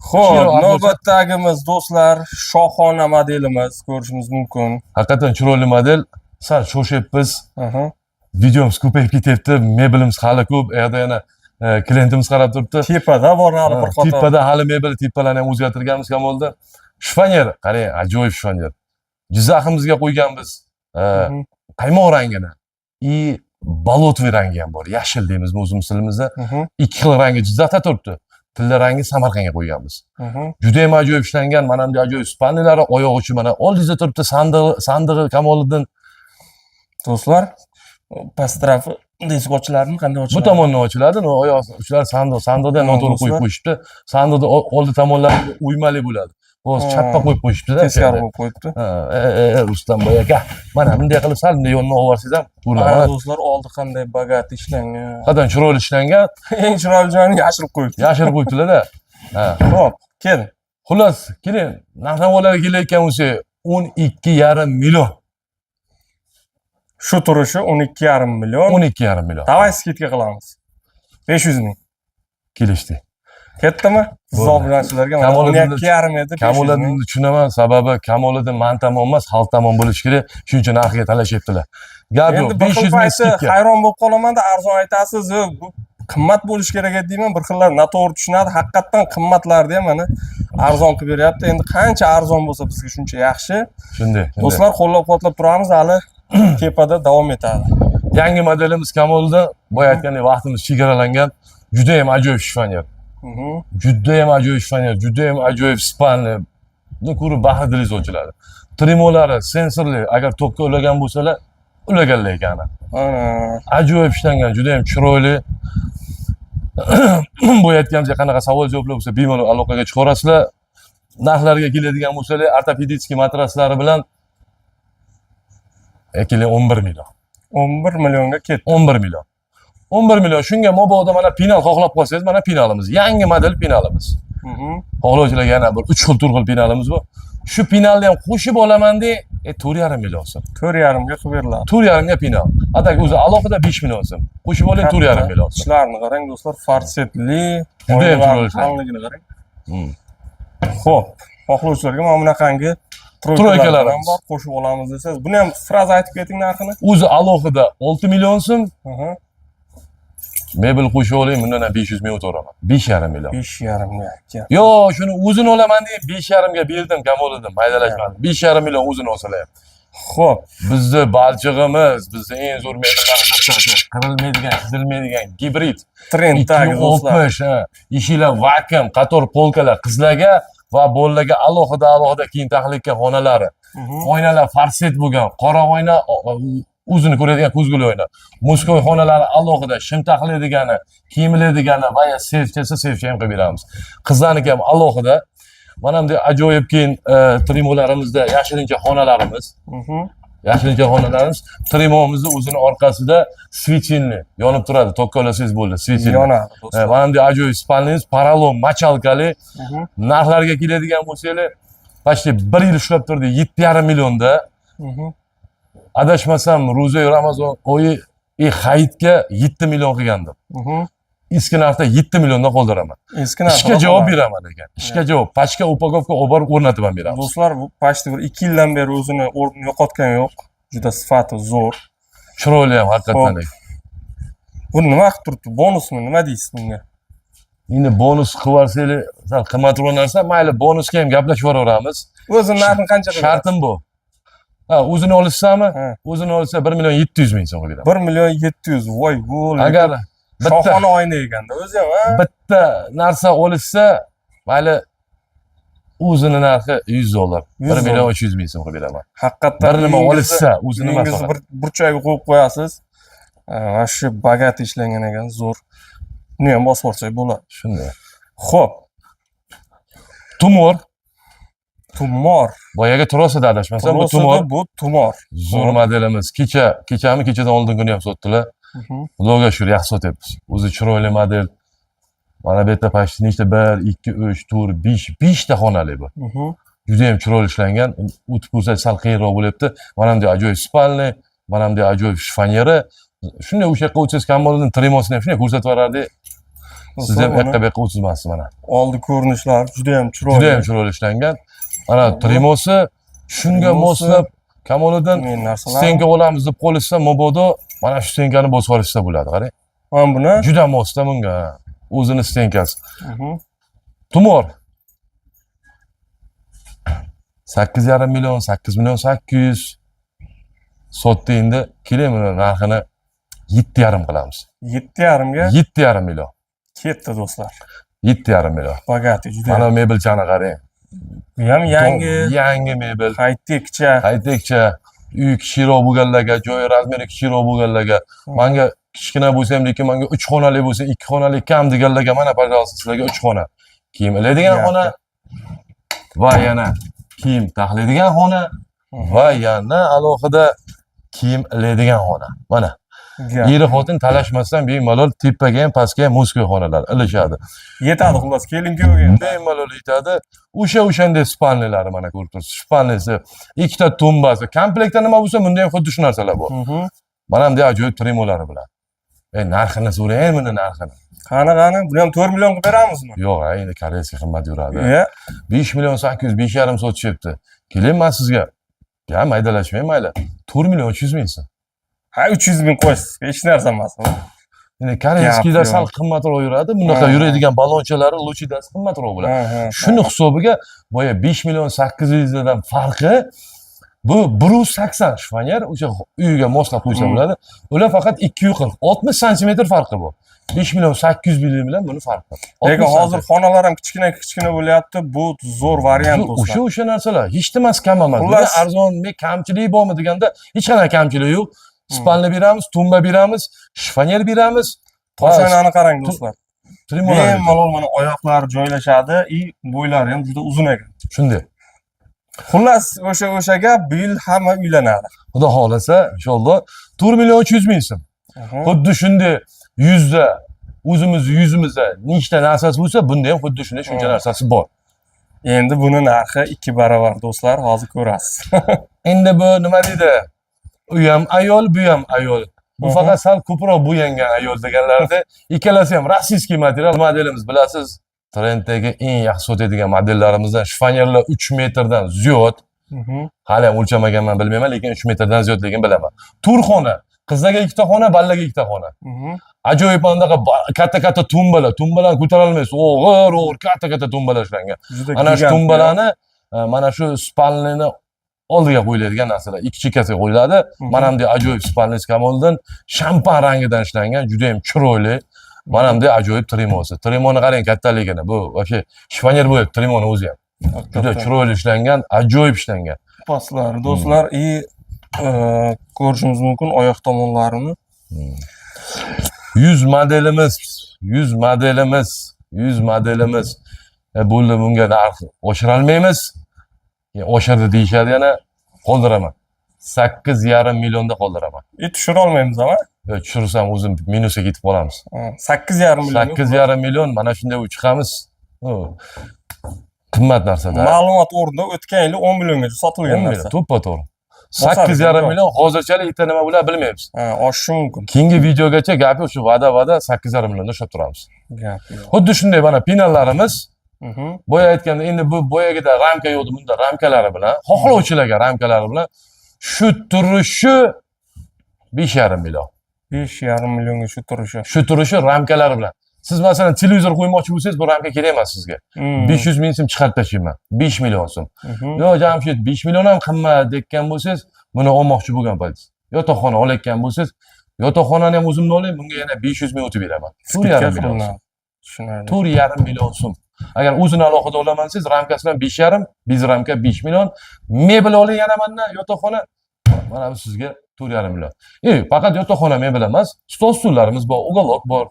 Xo'p, Kichikroq bo'lsa- navbatdagimiz do'stlar, shohona modelimiz ko'rishimiz mumkin. Haqiqatan chiroyli model. Sal shoshyapmiz. Videomiz Videomiz ko'payib ketyapti, mebelimiz hali ko'p. U yoqda yana klientimiz qarab turibdi. Tepada bor hali bir qator. Tepada hali mebel, tepalarni ham o'zgartirganmiz Kamolda. Shifonyer, qarang, ajoyib shifonyer. Jizzaximizga qo'yganmiz. Qaymoq rangini. И болотный rangi ham bor. Yashil deymizmi o'zimiz tilimizda. Ikki xil rangi Jizzaxda turibdi. Tilla rangi Samarqandga qo'yganmiz. Juda ham ajoyib ishlangan, mana bunday ajoyib спальный lari, oyoq uchi mana oldingizda turibdi sandig'i, sandig'i Kamoliddin. Do'stlar, past tarafi Bunday ochiladimi? Qanday ochiladi? Bu tomondan ochiladi, no oyoq uchlar sandiq, sandiqda Ha, noto'g'ri qo'yib do'stlar. qo'yishibdi. Sandiqda oldi tomonlari uymali bo'ladi. Hozir Ha. chappa qo'yib qo'yishibdi-da. Teskari bo'lib qo'yibdi. Ha, Rustam boy aka, mana bunday qilib sal bunday yonidan olib yuborsangiz ham ko'rinadi. Mana Mana do'stlar, oldi qanday богат ishlangan. qadam chiroyli ishlangan, Eng chiroyli joyini yashirib qo'yibdi. yashirib qo'yibdilar-da. Ha. Xo'p, kel. Xullas, keling, narx-navolarga kelayotgan bo'lsak, 12,5 million. Shu turishi 12,5 million. 12,5 million. Давай скидка qilamiz. 500 ming. Kelishdik. Ketdimi? Bo'ldi. Obunachilarga mana Kamoliddinni- 12,5 edi. 500 ming. Kamoliddinni tushunaman, sababi Kamoliddin man tomon emas, xalq tomon bo'lishi kerak. Shuning uchun narxiga talashyaptilar. Gap yo'q, Endi bir xil 500 ming payti скидка. hayron bo'lib qolamanda, arzon aytasiz, bu qimmat bo'lishi kerak edi deyman, bir xillar noto'g'ri tushunadi. Haqiqatdan qimmatlarni ham mana arzon qilib beryapti. Endi qancha arzon bo'lsa bizga shuncha yaxshi. Shunday. Shunday. Do'stlar, qo'llab-quvvatlab turamiz, hali tepada davom etadi. Yangi modelimiz Kamoliddin, boya aytgandek vaqtimiz chegaralangan. Juda ham ajoyib shifonyer. Juda ham ajoyib shifonyer, juda ham ajoyib спальни. Buni ko'rib bahri dilingiz ochiladi. Trimolari sensorli, agar tokka ulagan bo'lsalar, ulaganlar ekan. Ana. Ajoyib ishlangan, juda ham chiroyli. Bu aytganimizga qanaqa savol javoblar bo'lsa, bemalol aloqaga chiqarasizlar. Narxlarga keladigan bo'lsalar, ортопедический matraslari bilan keling 11 million. 11 millionga ketdi. 11 million. 11 million. Shunga mabodo mana penal xohlab qolsangiz, mana penalimiz, yangi model penalimiz. Xohlovchilarga yana bir 3 xil, 4 xil penalimiz bor. Shu penalni ham qo'shib olaman de, 4,5 million so'm. 4,5 ga qilib beriladi. 4,5 ga penal. А так o'zi alohida 5 million so'm. Qo'shib oling 4,5 million so'm. Ishlarini qarang do'stlar, farsetli, Juda ham oynalarning chiroyli ishlar. qalinligini qarang. Xo'p, xohlovchilarga mana bunaqangi Тройка тройка lar ham larimiz. bor, qo'shib olamiz desangiz, buni ham сразу aytib keting narxini. O'zi alohida 6 million so'm, Mebel qo'shib oling, bundan ham 500 ming o'tiraman. 5,5 million. 5,5 ga aka. Yo, shuni o'zini olaman deb 5,5 ga berdim, Kamoliddin, maydalashmadim. 5,5 million o'zini olsalar ham. Xo'p, Bizni balchig'imiz, bizni eng zo'r mebellarning bittasi, qirilmaydigan, chizilmaydigan gibrid. Trenddagi do'stlar. 260, ha. Eshiklar vakuum, qator полка lar qizlarga va bolalarga alohida alohida kiyim taxlikka xonalari. Oynalar farset bo'lgan, qora oyna, o'zini ko'radigan ko'zguli oyna. Мужской xonalari alohida, shim taxlaydigani, kiyim iladigani va ya seyfchasi seyfcha ham qilib beramiz. Qizlarniki ham alohida. Mana bunday ajoyib keyin trimolarimizda yashirincha xonalarimiz. Yashirincha xonalarimiz, trimomizni o'zini orqasida светильник yonib turadi. Tokka ulasangiz bo'ldi, светильник. Yonadi do'stlar. Mana bunday ajoyib спальни miz, поролон, мочалка li. Narxlarga keladigan bo'lsanglar, почти bir yil ushlab turdi 7,5 millionda. Adashmasam, ro'za Ramazon oyi hayitga 7 million qilgandim. Eski narxda 7 milliondan qoldiraman. Eski narxda Ishga javob qoladi. Beraman ekan. Ishga javob, pachka, упаковка olib borib o'rnatib ham beramiz. Do'stlar, bu почти bir 2 yildan beri o'zini o'rnini yo'qotgani yo'q. Juda sifati zo'r. Chiroyli ham haqiqatdan. Xo'p. Bu nima qilib turibdi? Bonusmi? Nima deysiz bunga? Endi bonus qilib yuborsanglar, sal qimmatroq narsa, mayli, bonusga ham gaplashib yuboraveramiz. O'zini narxini qancha qiladi? Shartim bu. Ha, o'zini olishsami? Ha. O'zini olsa 1 million 700 ming so'm qilib beraman. 1 million 700. Voy, bu Agar bitta shohona oyna ekanda o'zi ham, ha? Bitta narsa olishsa, mayli, o'zini narxi 100 dollar. 100 1 million dollar. 300 ming so'm qilib beraman. Haqiqatdan Bir nima olishsa, o'zini uyingizni masalan. bir burchagiga qo'yib qo'yasiz. Mana shu богат ishlangan ekan, zo'r. Buni ham bosib yuborsak bo'ladi. Shunday. Xo'p, Tumor, tumor. Boyagi trosada adashmasam, bu Trosada tumor. Bu tumor. Zo'r modelimiz. Kecha, kechami, kechadan oldingi kuni ham sotdilar. Xudoga shukur, yaxshi sotyapmiz. O'zi chiroyli model. Mana bu yerda почти nechta 1, 2, 3, 4, 5, 5 ta xonali bu. Juda ham chiroyli ishlangan. O'tib ko'rsa sal qiyinroq bo'lyapti. Mana bunday ajoyib спальни, mana bunday ajoyib shifoneri. Shunday o'sha yoqqa o'tsangiz, Kamoliddin trimosini ham shunday ko'rsatib yuborardi. Siz ham Do'stlar, yoqqa bu yoqqa o'tkazmassiz mana. Oldi ko'rinishlari juda ham chiroyli. Juda ham chiroyli ishlangan. Mana trimosi shunga Trimosi. Moslab Kamoliddin Men narsalar. стенка olamiz deb qolishsa, mabodo mana shu стенка ni bosib yuborishsa bo'ladi, qarang. Mana buni. Juda mosda bunga. Ha. O'zini стенка si. Tumor. 8,5 million, 8 million 800 sotdi endi. Keling, buni narxini 7,5 qilamiz. 7,5 ga 7,5 million. Ketdi do'stlar. 7,5 million. Богатый juda. Mana mebelchani qarang. Bu ham yangi, Yangi mebel. High-techcha. High-techcha. Uyi kichikroq bo'lganlarga, joyi размер i kichikroq bo'lganlarga, manga kichkina bo'lsa ham, lekin manga 3 xonali bo'lsa, 2 xonali kam deganlarga, mana, пожалуйста, sizlarga 3 xona. Kiyim iladigan xona va yana kiyim taxlaydigan xona va yana alohida kiyim iladigan xona. Mana. Gap. Eri xotin talashmasdan bemalol tepaga ham, pastga ham мужской xonalar ilishadi. Yetadi xullas kelin kuyovga. Bemalol yetadi. O'sha o'shanday спальни lari, mana, ko'rib turibsiz. Спальни si, ikkita tumbasi. Komplektda nima bo'lsa, bunda ham xuddi shu narsalar bor. Mana bunday ajoyib tremolari bilan. Narxini so'rang buni, narxini. Qani, qani, buni ham 4 million qilib beramizmi? Yo'q, ha, endi корейский qimmat yuradi. Iya. 5 million 800, 5,5 sotishyapti. Keling, man sizga. Ya, maydalashmang, mayli. 4 million 300 ming so'm. Ha, 300 ming qo'ysiz. Hech narsa emas bu. Endi корейский lar Gap sal yo'q. qimmatroq yuradi. Bunaqa yuradigan balonchalari, лучидasi qimmatroq bo'ladi. Ha, ha. Shuni hisobiga boya 5 million 800 dan farqi bu 180 шифоньер, o'sha uyiga moslab qo'ysa bo'ladi. Ular faqat 240, 60 santimetr farqi bor. 5 million 800 ming bilan buni farqi. Lekin 60 hozir xonalar ham kichkina kichkina bo'lyapti. Bu zo'r variant, O'sha do'stlar. O'sha narsalar hech nimasi kam emas. Xullas- Buni arzon, kamchilik bormi deganda, hech qanaqa kamchilik yo'q. Спальни beramiz, tumba beramiz, шифоньер beramiz. Toshoynani qarang, do'stlar. Trimolar. Bemalol mana oyoqlari joylashadi и bo'ylari ham juda uzun ekan. Shunday. Xullas, o'sha o'sha gap, bu yil hamma uylanadi. Xudo xohlasa, inshaalloh, 4 million 300 ming so'm. Xuddi shunday yuzda, o'zimizni yuzimizda nechta narsasi bo'lsa, bunda ham xuddi shunday shuncha narsasi bor. Endi buni narxi 2 barobar, do'stlar, hozir ko'rasiz. Endi bu nima deydi? U ham ayol, bu ham ayol. Bu faqat sal ko'proq bo'yangan ayol deganlarida, ikkalasi ham российский material. Modelimiz, bilasiz, trenddagi eng yaxshi sotadigan modellarimizdan, шифоньер lar 3 metrdan ziyod. Hali ham o'lchamaganman, bilmayman, lekin 3 metrdan ziyodligini bilaman. To'rt xona, qizlarga ikkita xona, bolalarga ikkita xona. Ajoyib anaqa katta katta tumbalar, tumbalarni ko'tara olmaysiz. Og'ir og'ir katta katta tumbalar ishlangan. Juda Ana shu gigant. tumbalarni mana shu спальни ni oldiga qo'yiladigan narsalar, ikki chekkasiga qo'yiladi. Mana bunday ajoyib спальни Kamoliddin shampan rangidan ishlangan, juda ham chiroyli. Mana bunday ajoyib trimosi. Trimoni qarang kattaligini. Bu вообще шифоньер bo'lyapti trimoni o'zi ham. Juda chiroyli ishlangan, ajoyib ishlangan. Paslar, do'stlar, и ko'rishimiz mumkin oyoq tomonlarini. 100 modelimiz, 100 modelimiz, 100 modelimiz. Bo'ldi, bunga narx oshirolmaymiz. Oshirdi deyishadi yana, qoldiraman. 8,5 millionda qoldiraman. И tushira olmaymiz ama. Tushirsam o'zim minusga ketib qolamiz. 8,5 million. 8,5 million, mana shunday uy chiqamiz. Qimmat narsada. Ma'lumot o'rnida, o'tgan yili 10 milliongacha sotilgan 10 million, narsa. To'ppa to'g'ri. Bosadi, 8,5 yo'q. million hozirchalik, erta nima bo'ladi bilmaymiz. Ha, oshishi mumkin. Keyingi videogacha gap yo'q, shu va'da va'da 8,5 millionda ushlab turamiz. Gap yo'q. Xuddi shunday mana pinallarimiz. Boya aytganda, endi bu boyagida ramka yo'qdi, bunda ramkalari bilan, xohlovchilarga ramkalari bilan shu turishi 5,5 million. 5,5 millionga shu turishi. Shu turishi ramkalari bilan. Siz, masalan, televizor qo'ymoqchi bo'lsangiz, bu ramka kerak emas sizga. 500 ming so'm chiqarib tashlayman. 5 million so'm. Yo, Jamshid, 5 million ham qimmat deyotgan bo'lsangiz, buni olmoqchi bo'lgan paytingiz. Yotoqxona olayotgan bo'lsangiz, yotoqxonani ham o'zimni olay, bunga yana 500 ming o'tib beraman. Скидка 4,5 million so'm. qilinadi. Tushunarli. 4,5 million so'm. Agar o'zini alohida olaman desangiz, ramkasi bilan 5,5, без ramka 5 million. Mebel oling yana mandan, yotoqxona. Mana bu sizga 4,5 million. Faqat yotoqxona mebel emas, stol stullarimiz bor, уголок bor.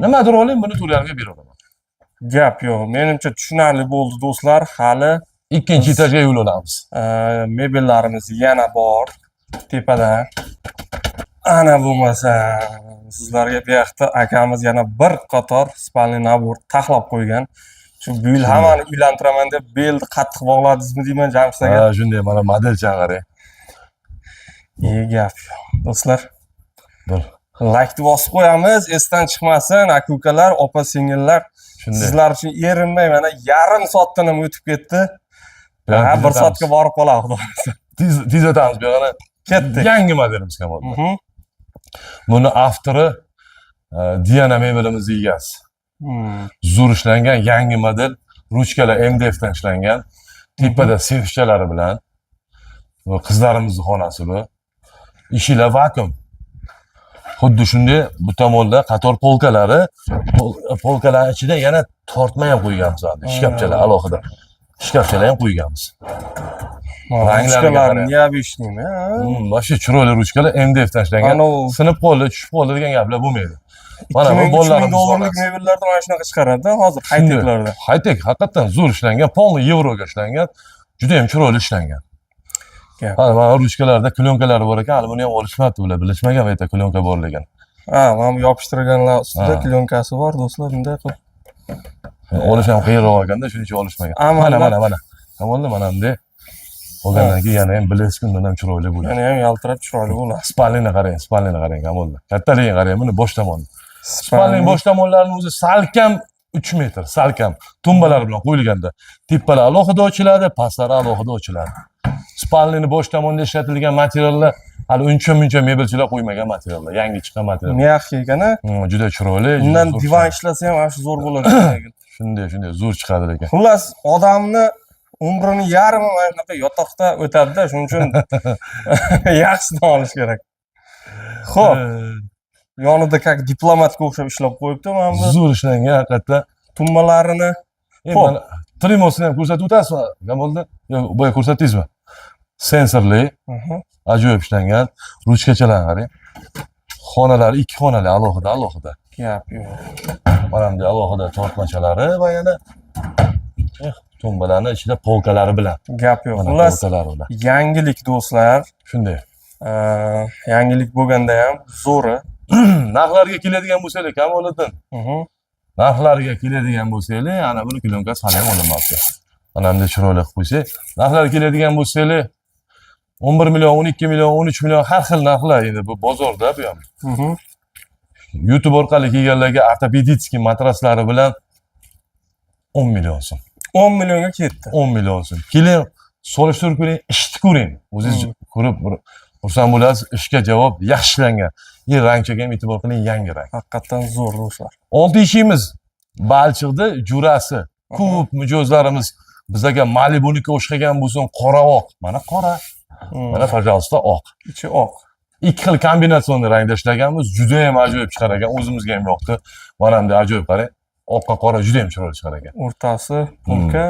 Nimadir oling, buni 4,5 ga beraveraman. Gap yo'q. Menimcha, tushunarli bo'ldi, do'stlar. Hali Ikkinchi etajga yo'l olamiz. Mebellarimiz yana bor tepada. Ana bo'lmasa sizlarga bu yoqda akamiz yana bir qator спальный набор taxlab qo'ygan. Shu bu yil hammani uylantiraman deb belni qattiq bog'ladingizmi deyman, Jamshid aka. Ha, shunday mana modelchani qarang. Gap yo'q. Do'stlar, Bir. laykni bosib qo'yamiz, esdan chiqmasin, aka ukalar, opa singillar. Shunday. Sizlar uchun erinmay mana yarim soatdan ham o'tib ketdi. Bu yoqni Ha, bir tezlatamiz. soatga borib qoladi, xudo xohlasa. Tez tezlatamiz bu yog'ini. Ketdik. Yangi modelimiz bo'ldi. Buni avtori Diana mebelimizni egasi. Zo'r ishlangan yangi model, ruchkalar MDF dan ishlangan. Tepada sefchalari bilan. Bu qizlarimizni xonasi bu. Eshiklar vakuum. Xuddi shunday bu tomonda qator polkalari, polkalar ichida yana tortma ham qo'yganmiz, shkafchalar alohida. Shkafchalar ham qo'yganmiz. Ranglariga Ruchkalarni qarang. необычный mi, ha? Вообще chiroyli ruchkalar, MDF dan ishlangan. Anavi Sinib qoldi, tushib qoldi degan gaplar bo'lmaydi. Mana bu 2000 3000 bolalarimiz dollarlik xonasi. Mebellarda mana shunaqa chiqaradi hozir, high-techlarda. High-tech, haqiqatdan zo'r ishlangan, полный yevroga ishlangan, juda ham chiroyli ishlangan. Gap. Hali mana ruchkalarda plyonkalari bor ekan, hali buni ham olishmabdi ular, bilishmagan bu yerda plyonka borligini. Ha, mana bu yopishtirganlar ustida Ha. plyonкasi bor, do'stlar, bunday qilib. Olish ham qiyinroq ekanda, shuning uchun olishmagan. Amalda- Mana, mana, mana. Bo'ldi, mana bunday. Olgandan keyin yana ham блеск undan ham chiroyli bo'ladi. Yana ham yaltirab chiroyli bo'ladi. Спальный ni qarang, спальный ni qarang, bo'ldi. Kattaligini qarang, buni bosh tomoni. Спальный bosh tomonlarini o'zi salkam 3 metr, salkam. Tumbalar bilan qo'yilganda. Tepalar alohida ochiladi, pastlari alohida ochiladi. Спальный ni bosh tomonida ishlatilgan materiallar hali uncha muncha mebelchilar qo'ymagan materiallar, yangi chiqqan material. Мягкий ekan, a? Juda chiroyli, juda Undan zo'r divan chiqadi. ishlasa ham mana shu zo'r bo'ladi. Shunday, shunday zo'r chiqadi lekin. Xullas, odamni umrini yarmi mana shunaqa yotoqda o'tadi-da, shuning uchun yaxshisidan olish kerak. Xo'p, yonida как diplomatga o'xshab ishlab qo'yibdi mana bu Zo'r ishlangan haqiqatdan. tumbalarini. Endi Xo'p. mana trimosini ham ko'rsatib o'tasizmi? Kamolda? Yo'q, boya ko'rsatdingizmi? Sensorli, ajoyib ishlangan. Ruchkachalarni qarang. Xonalari ikki xonali, alohida, alohida. Gap yo'q. Mana bunday alohida tortmachalari va yana tumbalarni ichida polkalari bilan. Gap yo'q. Mana Xullas, polkalari bilan. Yangilik, do'stlar. Shunday. Yangilik bo'lganda ham zo'ri. Narxlarga keladigan bo'lsak, Kamoliddin. Narxlarga keladigan bo'lsak, ana buni plyonкasi hali ham olinmabdi. Mana bunday chiroyli qilib qo'ysak. Narxlarga keladigan bo'lsak, 11 million, 12 million, 13 million har xil narxlar endi bu bozorda bu ham. YouTube orqali kelganlarga ортопедический matraslari bilan 10 million so'm. 10 millionga ketdi. 10 million so'm. Keling, solishtirib ko'ring, ishni ko'ring. O'zingiz ko'rib bir xursand bo'lasiz, ishga javob yaxshi ishlangan. И rangchaga ham e'tibor qiling, yangi rang. Haqiqatdan zo'r, do'stlar. Olti eshigimiz balchiqni jo'rasi. Ko'p mijozlarimiz bizaga Malibuniki o'xshagan bo'lsin, qora oq. Mana qora, mana, пожалуйста, oq. Ichi oq. Ikki xil kombinatsion rangda ishlaganmiz, juda ham ajoyib chiqar ekan, o'zimizga ham yoqdi. Mana bunday ajoyib qarang. Oqqa qora juda ham chiroyli chiqar ekan. O'rtasi polka.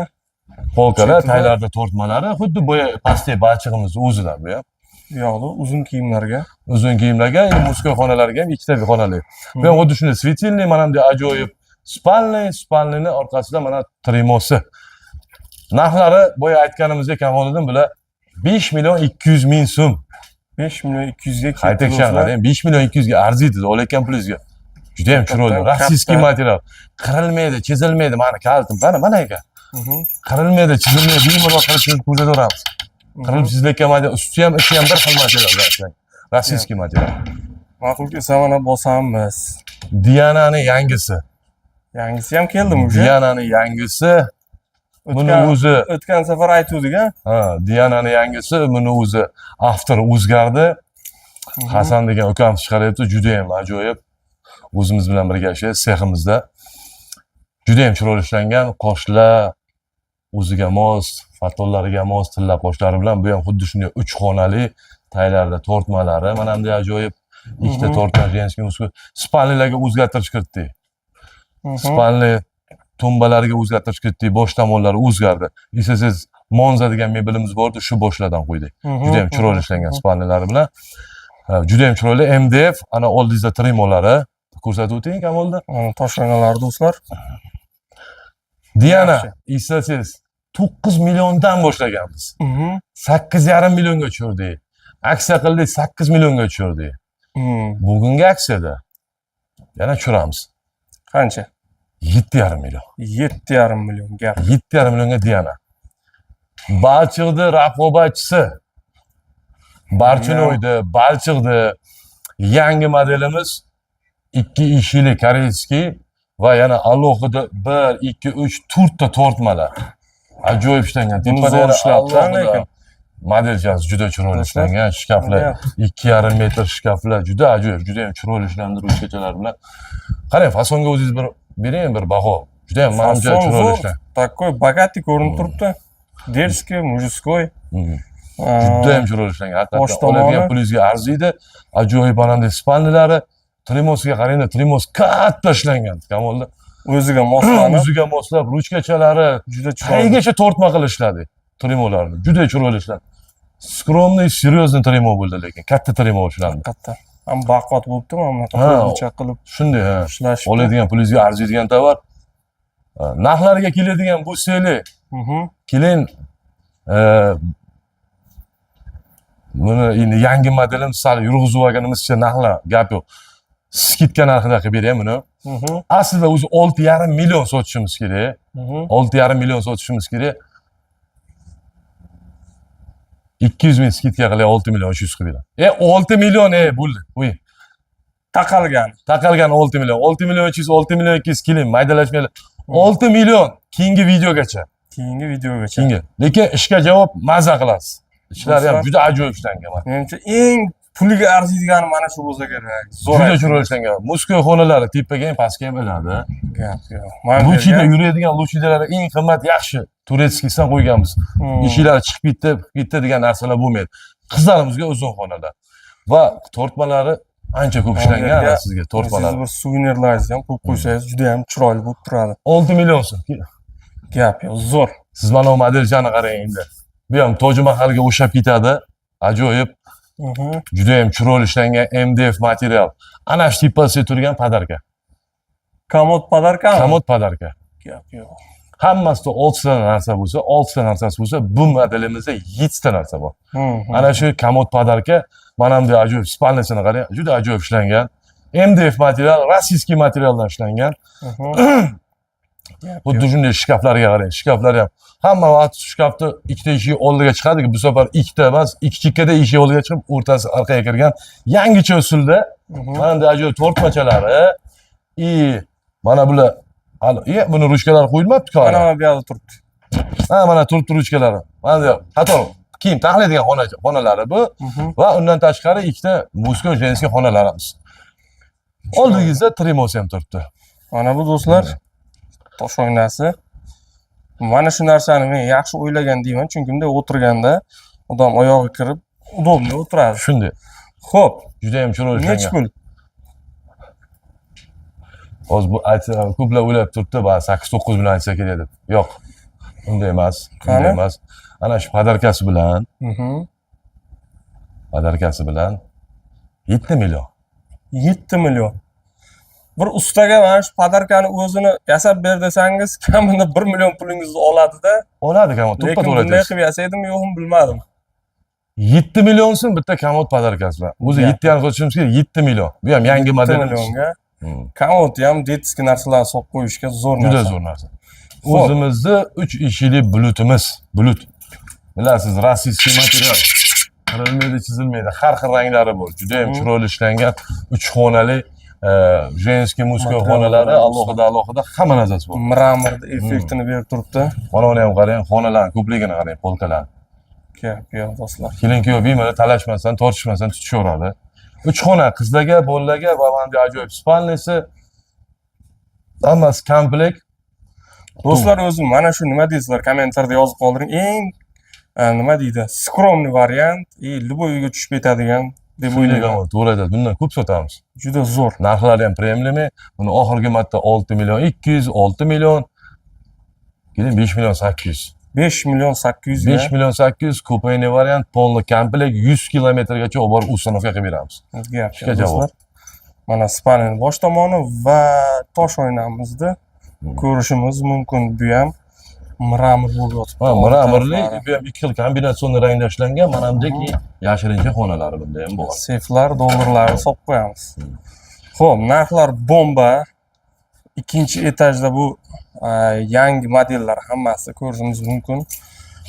Polkalar, Chetida- taylarda tortmalari, xuddi boya pastdagi balchig'imiz o'zidan bu ham. Bu yoqda uzun kiyimlarga. Uzun kiyimlarga, endi мужской xonalarga ham ikkita xonali. Bu ham xuddi shunday светильник, mana bunday ajoyib спальный, спальный ni orqasida mana trimosi. Narxlari boya aytganimizdek, Kamoliddin, bular 5 million 200 ming so'm. 5 million 200 ga ketdi, High-tech do'stlar. qarang, 5 million 200 ga arziydi olayotgan pulingizga. Juda ham chiroyli. Haqiqatdan Российский katta. Material. Qirilmaydi, chizilmaydi. Mana kalitim, mana mana ekan. Qirilmaydi, chizilmaydi. Bemalol qilib chizib ko'rsataveramiz. Qirilib chizilayotgan material, usti ham, ichi ham bir xil material. Российский material. Ma'qul kelsa mana bosamiz. Dianani yangisi. Yangisi ham keldimi уже? Dianani yangisi. Buni o'zi O'tgan safar aytuvdik, a? Ha, Dianani yangisi, buni o'zi автор o'zgardi. Hasan degan ukam chiqaryapti, juda ham ajoyib. O'zimiz bilan birga ishlaydi seximizda. Juda ham chiroyli ishlangan, qoshlar o'ziga mos, fatonlariga mos tilla qoshlari bilan. Bu ham xuddi shunday uch xonali, taylarida tortmalari, mana bunday ajoyib ikkita tortma, женский, мужской. Спальный larga o'zgartirish kiritdik. Спальный tumbalarga o'zgartirish kiritdik, bosh tomonlari o'zgardi. Eslasangiz, Monza degan mebelimiz bor edi, shu boshlardan qo'ydik. Juda ham chiroyli ishlangan спальный lari bilan. Ha, juda ham chiroyli MDF, ana oldingizda trimolari ko'rsatib o'ting, Kamolda. Mana toshlonalar, do'stlar. Diana, Yaxshi. eslasangiz, 9 milliondan boshlaganmiz. 8,5 millionga tushirdik. Aksiya qildik, 8 millionga tushirdik. Bugungi aksiyada yana tushiramiz. Qancha? 7,5 million. 7,5 million, gap. 7,5 millionga Diana. Balchiqni raqobatchisi. Barchinoyda, balchiqni yangi modelimiz, ikki eshikli корейский va yana alohida 1, 2, 3, 4 ta tortmalar. Ajoyib ishlangan. Buni Tepada zo'r yana ishlabdi, alohida lekin. Modelchasi juda chiroyli Do'stlar, ishlangan. Shkaflar Buni 2,5 metr shkaflar juda ajoyib, juda ham chiroyli ishlandi ruchkachalar bilan. Qarang, fasonga o'zingiz bir bering bir baho. Juda ham manimcha Fason chiroyli zo'r. ishlangan. Такой богатый ko'rinib turibdi. Дерзкий, мужской. Juda ham chiroyli ishlangan. Bosh Haqiqatdan oladigan tomoni- pulingizga arziydi. Ajoyib ananday спальный lari, trimosiga qarangda, trimos katta ishlangan. Kamolda O'ziga moslanib, o'ziga moslab, ruchkachalari juda chiroyli. tagigacha tortma qilib ishladi. Trimolarni juda chiroyli ishlangan. Скромный, серьезный trimo bo'ldi, lekin katta trimo ishlandi. Haqiqatdan. Ham baquvvat bo'libdi, mana bunaqa Ha. qo'lcha qilib Shunday, ha. ishlashibdi. Oladigan pulingizga arziydigan tovar. Ha, narxlariga keladigan bo'lsak, keling, buni endi yangi modelimiz, sal yurg'izib olganimizcha narxlar gap yo'q. Скидка narxida qilib beray buni. Aslida o'zi 6,5 million sotishimiz kerak. 6,5 million sotishimiz kerak. 200 ming скидка qilay, 6 million 300 qilib beraman. 6 million, bo'ldi. Uy. Taqalgan. Taqalgan 6 million. 6 million 300, 6 million 200, keling, maydalashmanglar. 6 million keyingi videogacha. Keyingi videogacha. Keyingi. Lekin ishga javob maza qilasiz. Ishlari ham Do'stlar. juda ajoyib ishlangan mana. Menimcha, eng puliga arziydigani mana shu bo'lsa kerak. Zo'r. Juda chiroyli ishlangan. Мужской xonalari tepaga ham, pastga ham iladi. Gap yo'q. Mana bu Лучида yerga- yuradigan лучида lari eng qimmat, yaxshi турецкий dan qo'yganmiz. Eshiklari chiqib ketdi, ketdi degan narsalar bo'lmaydi. Qizlarimizga uzun xonalar va tortmalari ancha ko'p ishlangan Yerga ana sizga tortmalar. Siz bir suvenirlaringizni ham qo'yib qo'ysangiz, juda ham chiroyli bo'lib turadi. 6 million so'm. Gap yo'q, zo'r. Siz mana bu modelchani qarang endi. Bu ham Toji Mahalga o'xshab ketadi. Ajoyib, juda ham chiroyli ishlangan MDF material. Ana shu tepasida turgan подарка. Komod подарка mi? Komod подарка. Gap yo'q. Hammasida 6 ta narsa bo'lsa, 6 ta narsasi bo'lsa, bu modelimizda 7 ta narsa bor. Ana shu komod подарка, mana bunday ajoyib спальня sini qarang, juda ajoyib ishlangan. MDF material, российский materialdan ishlangan. Gap Xuddi yo'q. shunday shkaflarga qarang. Shkaflar ham, hamma vaqt shkafni ikkita eshigi oldiga chiqadi, bu safar ikkita emas, ikki chekkada eshik oldiga chiqib, o'rtasi orqaga kirgan yangicha usulda. Mana bunday ajoyib tortmachalari и mana bular hali buni ruchkalari qo'yilmabdi-ku hali. Mana bu yoqda turibdi. Ha, mana turibdi ruchkalari. Mana bu qator kiyim taxlaydigan xonalari bu va undan tashqari ikkita мужской, женский xonalarimiz. Oldingizda trimosi ham turibdi. Mana bu, do'stlar, tosh oynasi. Mana shu narsani men yaxshi o'ylagan deyman, chunki bunday o'tirganda odam oyog'i kirib, удобно o'tiradi. Shunday. Xo'p, Juda ham chiroyli nechi ishlangan. pul? Hozir bu aytsa, ko'plar o'ylab turibdi, ba 8-9 million aytsa kerak deb. Yo'q. Unday emas. Unday Qani? emas. Ana shu подарка si bilan, подарка si bilan 7 million. 7 million. Bir ustaga mana shu подарка ni o'zini yasab ber desangiz, kamida 1 million pulingizni oladi-da. Oladi komod, to'ppa Lekin to'g'ri bunday aytasiz. qilib yasaydimi, yo'qmi, bilmadim. 7 million so'm bitta komod подарка si bilan. O'zi Ya. 7 yarim sotishimiz kerak, 7 million. Bu ham yangi 7 model. millionga komod ham детский narsalarni solib qo'yishga zo'r Juda narsa. zo'r narsa. Xo'p. O'zimizni 3 eshikli bulutimiz, bulut. Bilasiz, российский material. Qirilmaydi, chizilmaydi. Har xil ranglari bor. Juda ham chiroyli ishlangan 3 xonali, женский, мужской Material xonalari bor. Alohida alohida hamma narsasi bor. Мрамор effektini berib turibdi. Mana uni ham qarang, xonalarning ko'pligini qarang, полка larni. Gap yo'q, do'stlar. Kelin kuyov bemalol talashmasdan, tortishmasdan tutishaveradi. Uch xona qizlarga, bolalarga va mana bunday ajoyib спальня si. Hammasi komplekt. Do'stlar, o'zi mana shu nima deysizlar? Kommentariyada yozib qoldiring. Eng nima deydi? Скромный variant и любой uyga tushib ketadigan deb o'ylayman. To'g'ri aytasiz. Bundan ko'p sotamiz. Juda zo'r. Narxlari ham приемлемый. Buni oxirgi marta 6 million 200, 6 million, keyin 5 million 800. 5 million 800 ga. 5 million 800 купейный variant, полный komplekt, 100 kilometrgacha olib borib установка qilib beramiz. Gap Ishga yo'q, javob. do'stlar. Mana спальня ning bosh tomoni va tosh oynamizni ko'rishimiz mumkin. Bu ham мрамор bo'lib yotibdi. Ha, Old мрамор li, taraflari. bu ham ikki xil kombinatsion rangda ishlangan. Mana bunday yashirincha xonalari bunda ham bor. Seyflar, dollarlarni solib qo'yamiz. Xo'p, narxlar bomba. Ikkinchi etajda bu yangi modellar hammasi ko'rishimiz mumkin.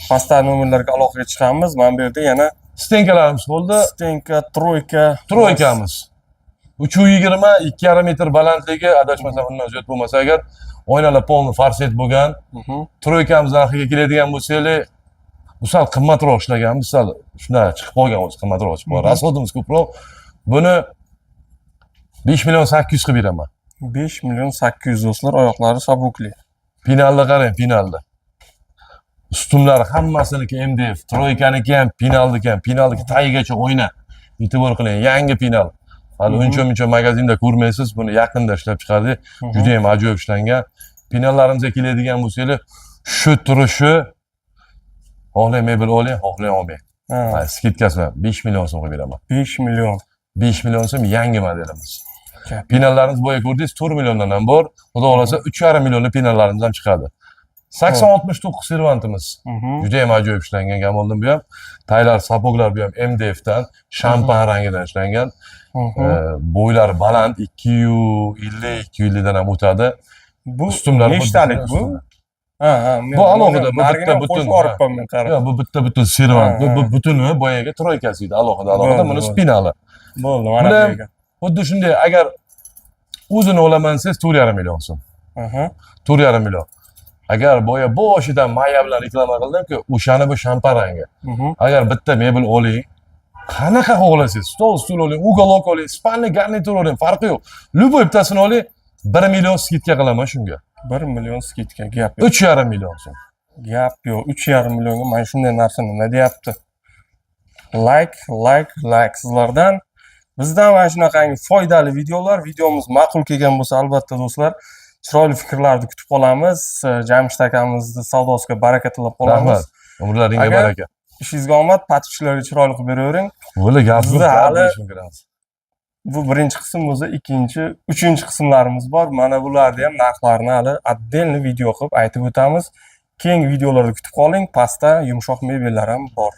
Pastda nomerlarga aloqaga chiqamiz. Mana bu yerda yana Стенка larimiz bo'ldi. Стенка, тройка. Тройка miz. 3,20, 2,5 metr balandligi, adashmasam undan ziyod bo'lmasa agar, oynalar полный форсет bo'lgan. Тройка miz narxiga keladigan bo'lsak, bu sal qimmatroq ishlaganmiz, sal shunday chiqib qolgan o'zi, qimmatroq chiqib qolgan. Расход imiz ko'proq. Buni 5 million 800 qilib beraman. 5 million 800, do'stlar, oyoqlari sabukli. Pinalni qarang, pinalni. Ustunlari hammasiniki MDF, тройка niki ham, pinalniki ham, pinalniki tagigacha oyna. E'tibor qiling, yangi pinal. Hali uncha muncha magazinda ko'rmaysiz, buni yaqinda ishlab chiqardik. Juda ham ajoyib ishlangan. Pinallarimizga keladigan bo'lsanglar, shu turishi Xohlang mebel oling, xohlang olmang. Ha, Ha, скидка si bilan 5 million so'm qilib beraman. 5 million. 5 million so'm yangi modelimiz. Gap. Pinallarimiz boya ko'rdingiz, 4 milliondan ham bor. Xudo xohlasa 3,5 millionlik pinallarimiz ham chiqadi. 80-69 servantimiz. Juda ham ajoyib ishlangan Kamoliddin bu ham. Taylar, сапог lar bu ham MDFdan, shampan rangidan ishlangan. Bo'ylari baland, 250, 250 dan ham o'tadi. Bu Ustunlar nechtalik bu? Ha, men Bu alohida, bu bitta narigini ham butun, qo'shib ha. yuboribman men, qarab. Yo'q, bu bitta butun servant. Bu, Ha, bu ha. butuni boyagi тройка si edi, alohida alohida. Bo'ldi, Buni bo'ldi. spinali. Bo'ldi, mana Buni bu ham yerga. xuddi shunday, agar o'zini olaman desangiz 4,5 million so'm. 4,5 million. Agar boya boshidan maya bilan reklama qildim-ku, o'shani bu shampan rangi. Agar bitta mebel oling, qanaqa xohlasangiz, stol, stul oling, уголок oling, спальный garnitur oling, farqi yo'q. Любой bittasini oling, 1 million скидка qilaman shunga. 1 million скидка, gap yo'q. 3,5 million so'm. Gap yo'q. 3,5 millionga mana shunday narsa nima deyapti? Like, like, like sizlardan. Bizdan mana shunaqangi foydali videolar. Videomiz ma'qul kelgan bo'lsa, albatta do'stlar, chiroyli fikrlarni kutib qolamiz. Jamshid akamizni savdosiga baraka tilab qolamiz. Rahmat. Umrlaringga Aka, baraka. Ishingizga omad, подписчик larga chiroyli qilib beravering. Bo'la gap Bizda yo'q, gap hali bo'lishi mumkin. Bu birinchi qism bo'lsa, ikkinchi, uchinchi qismlarimiz bor. Mana bularni ham narxlarini hali отдельно video qilib aytib o'tamiz. Keyingi videolarda kutib qoling. Pastda yumshoq mebellar ham bor.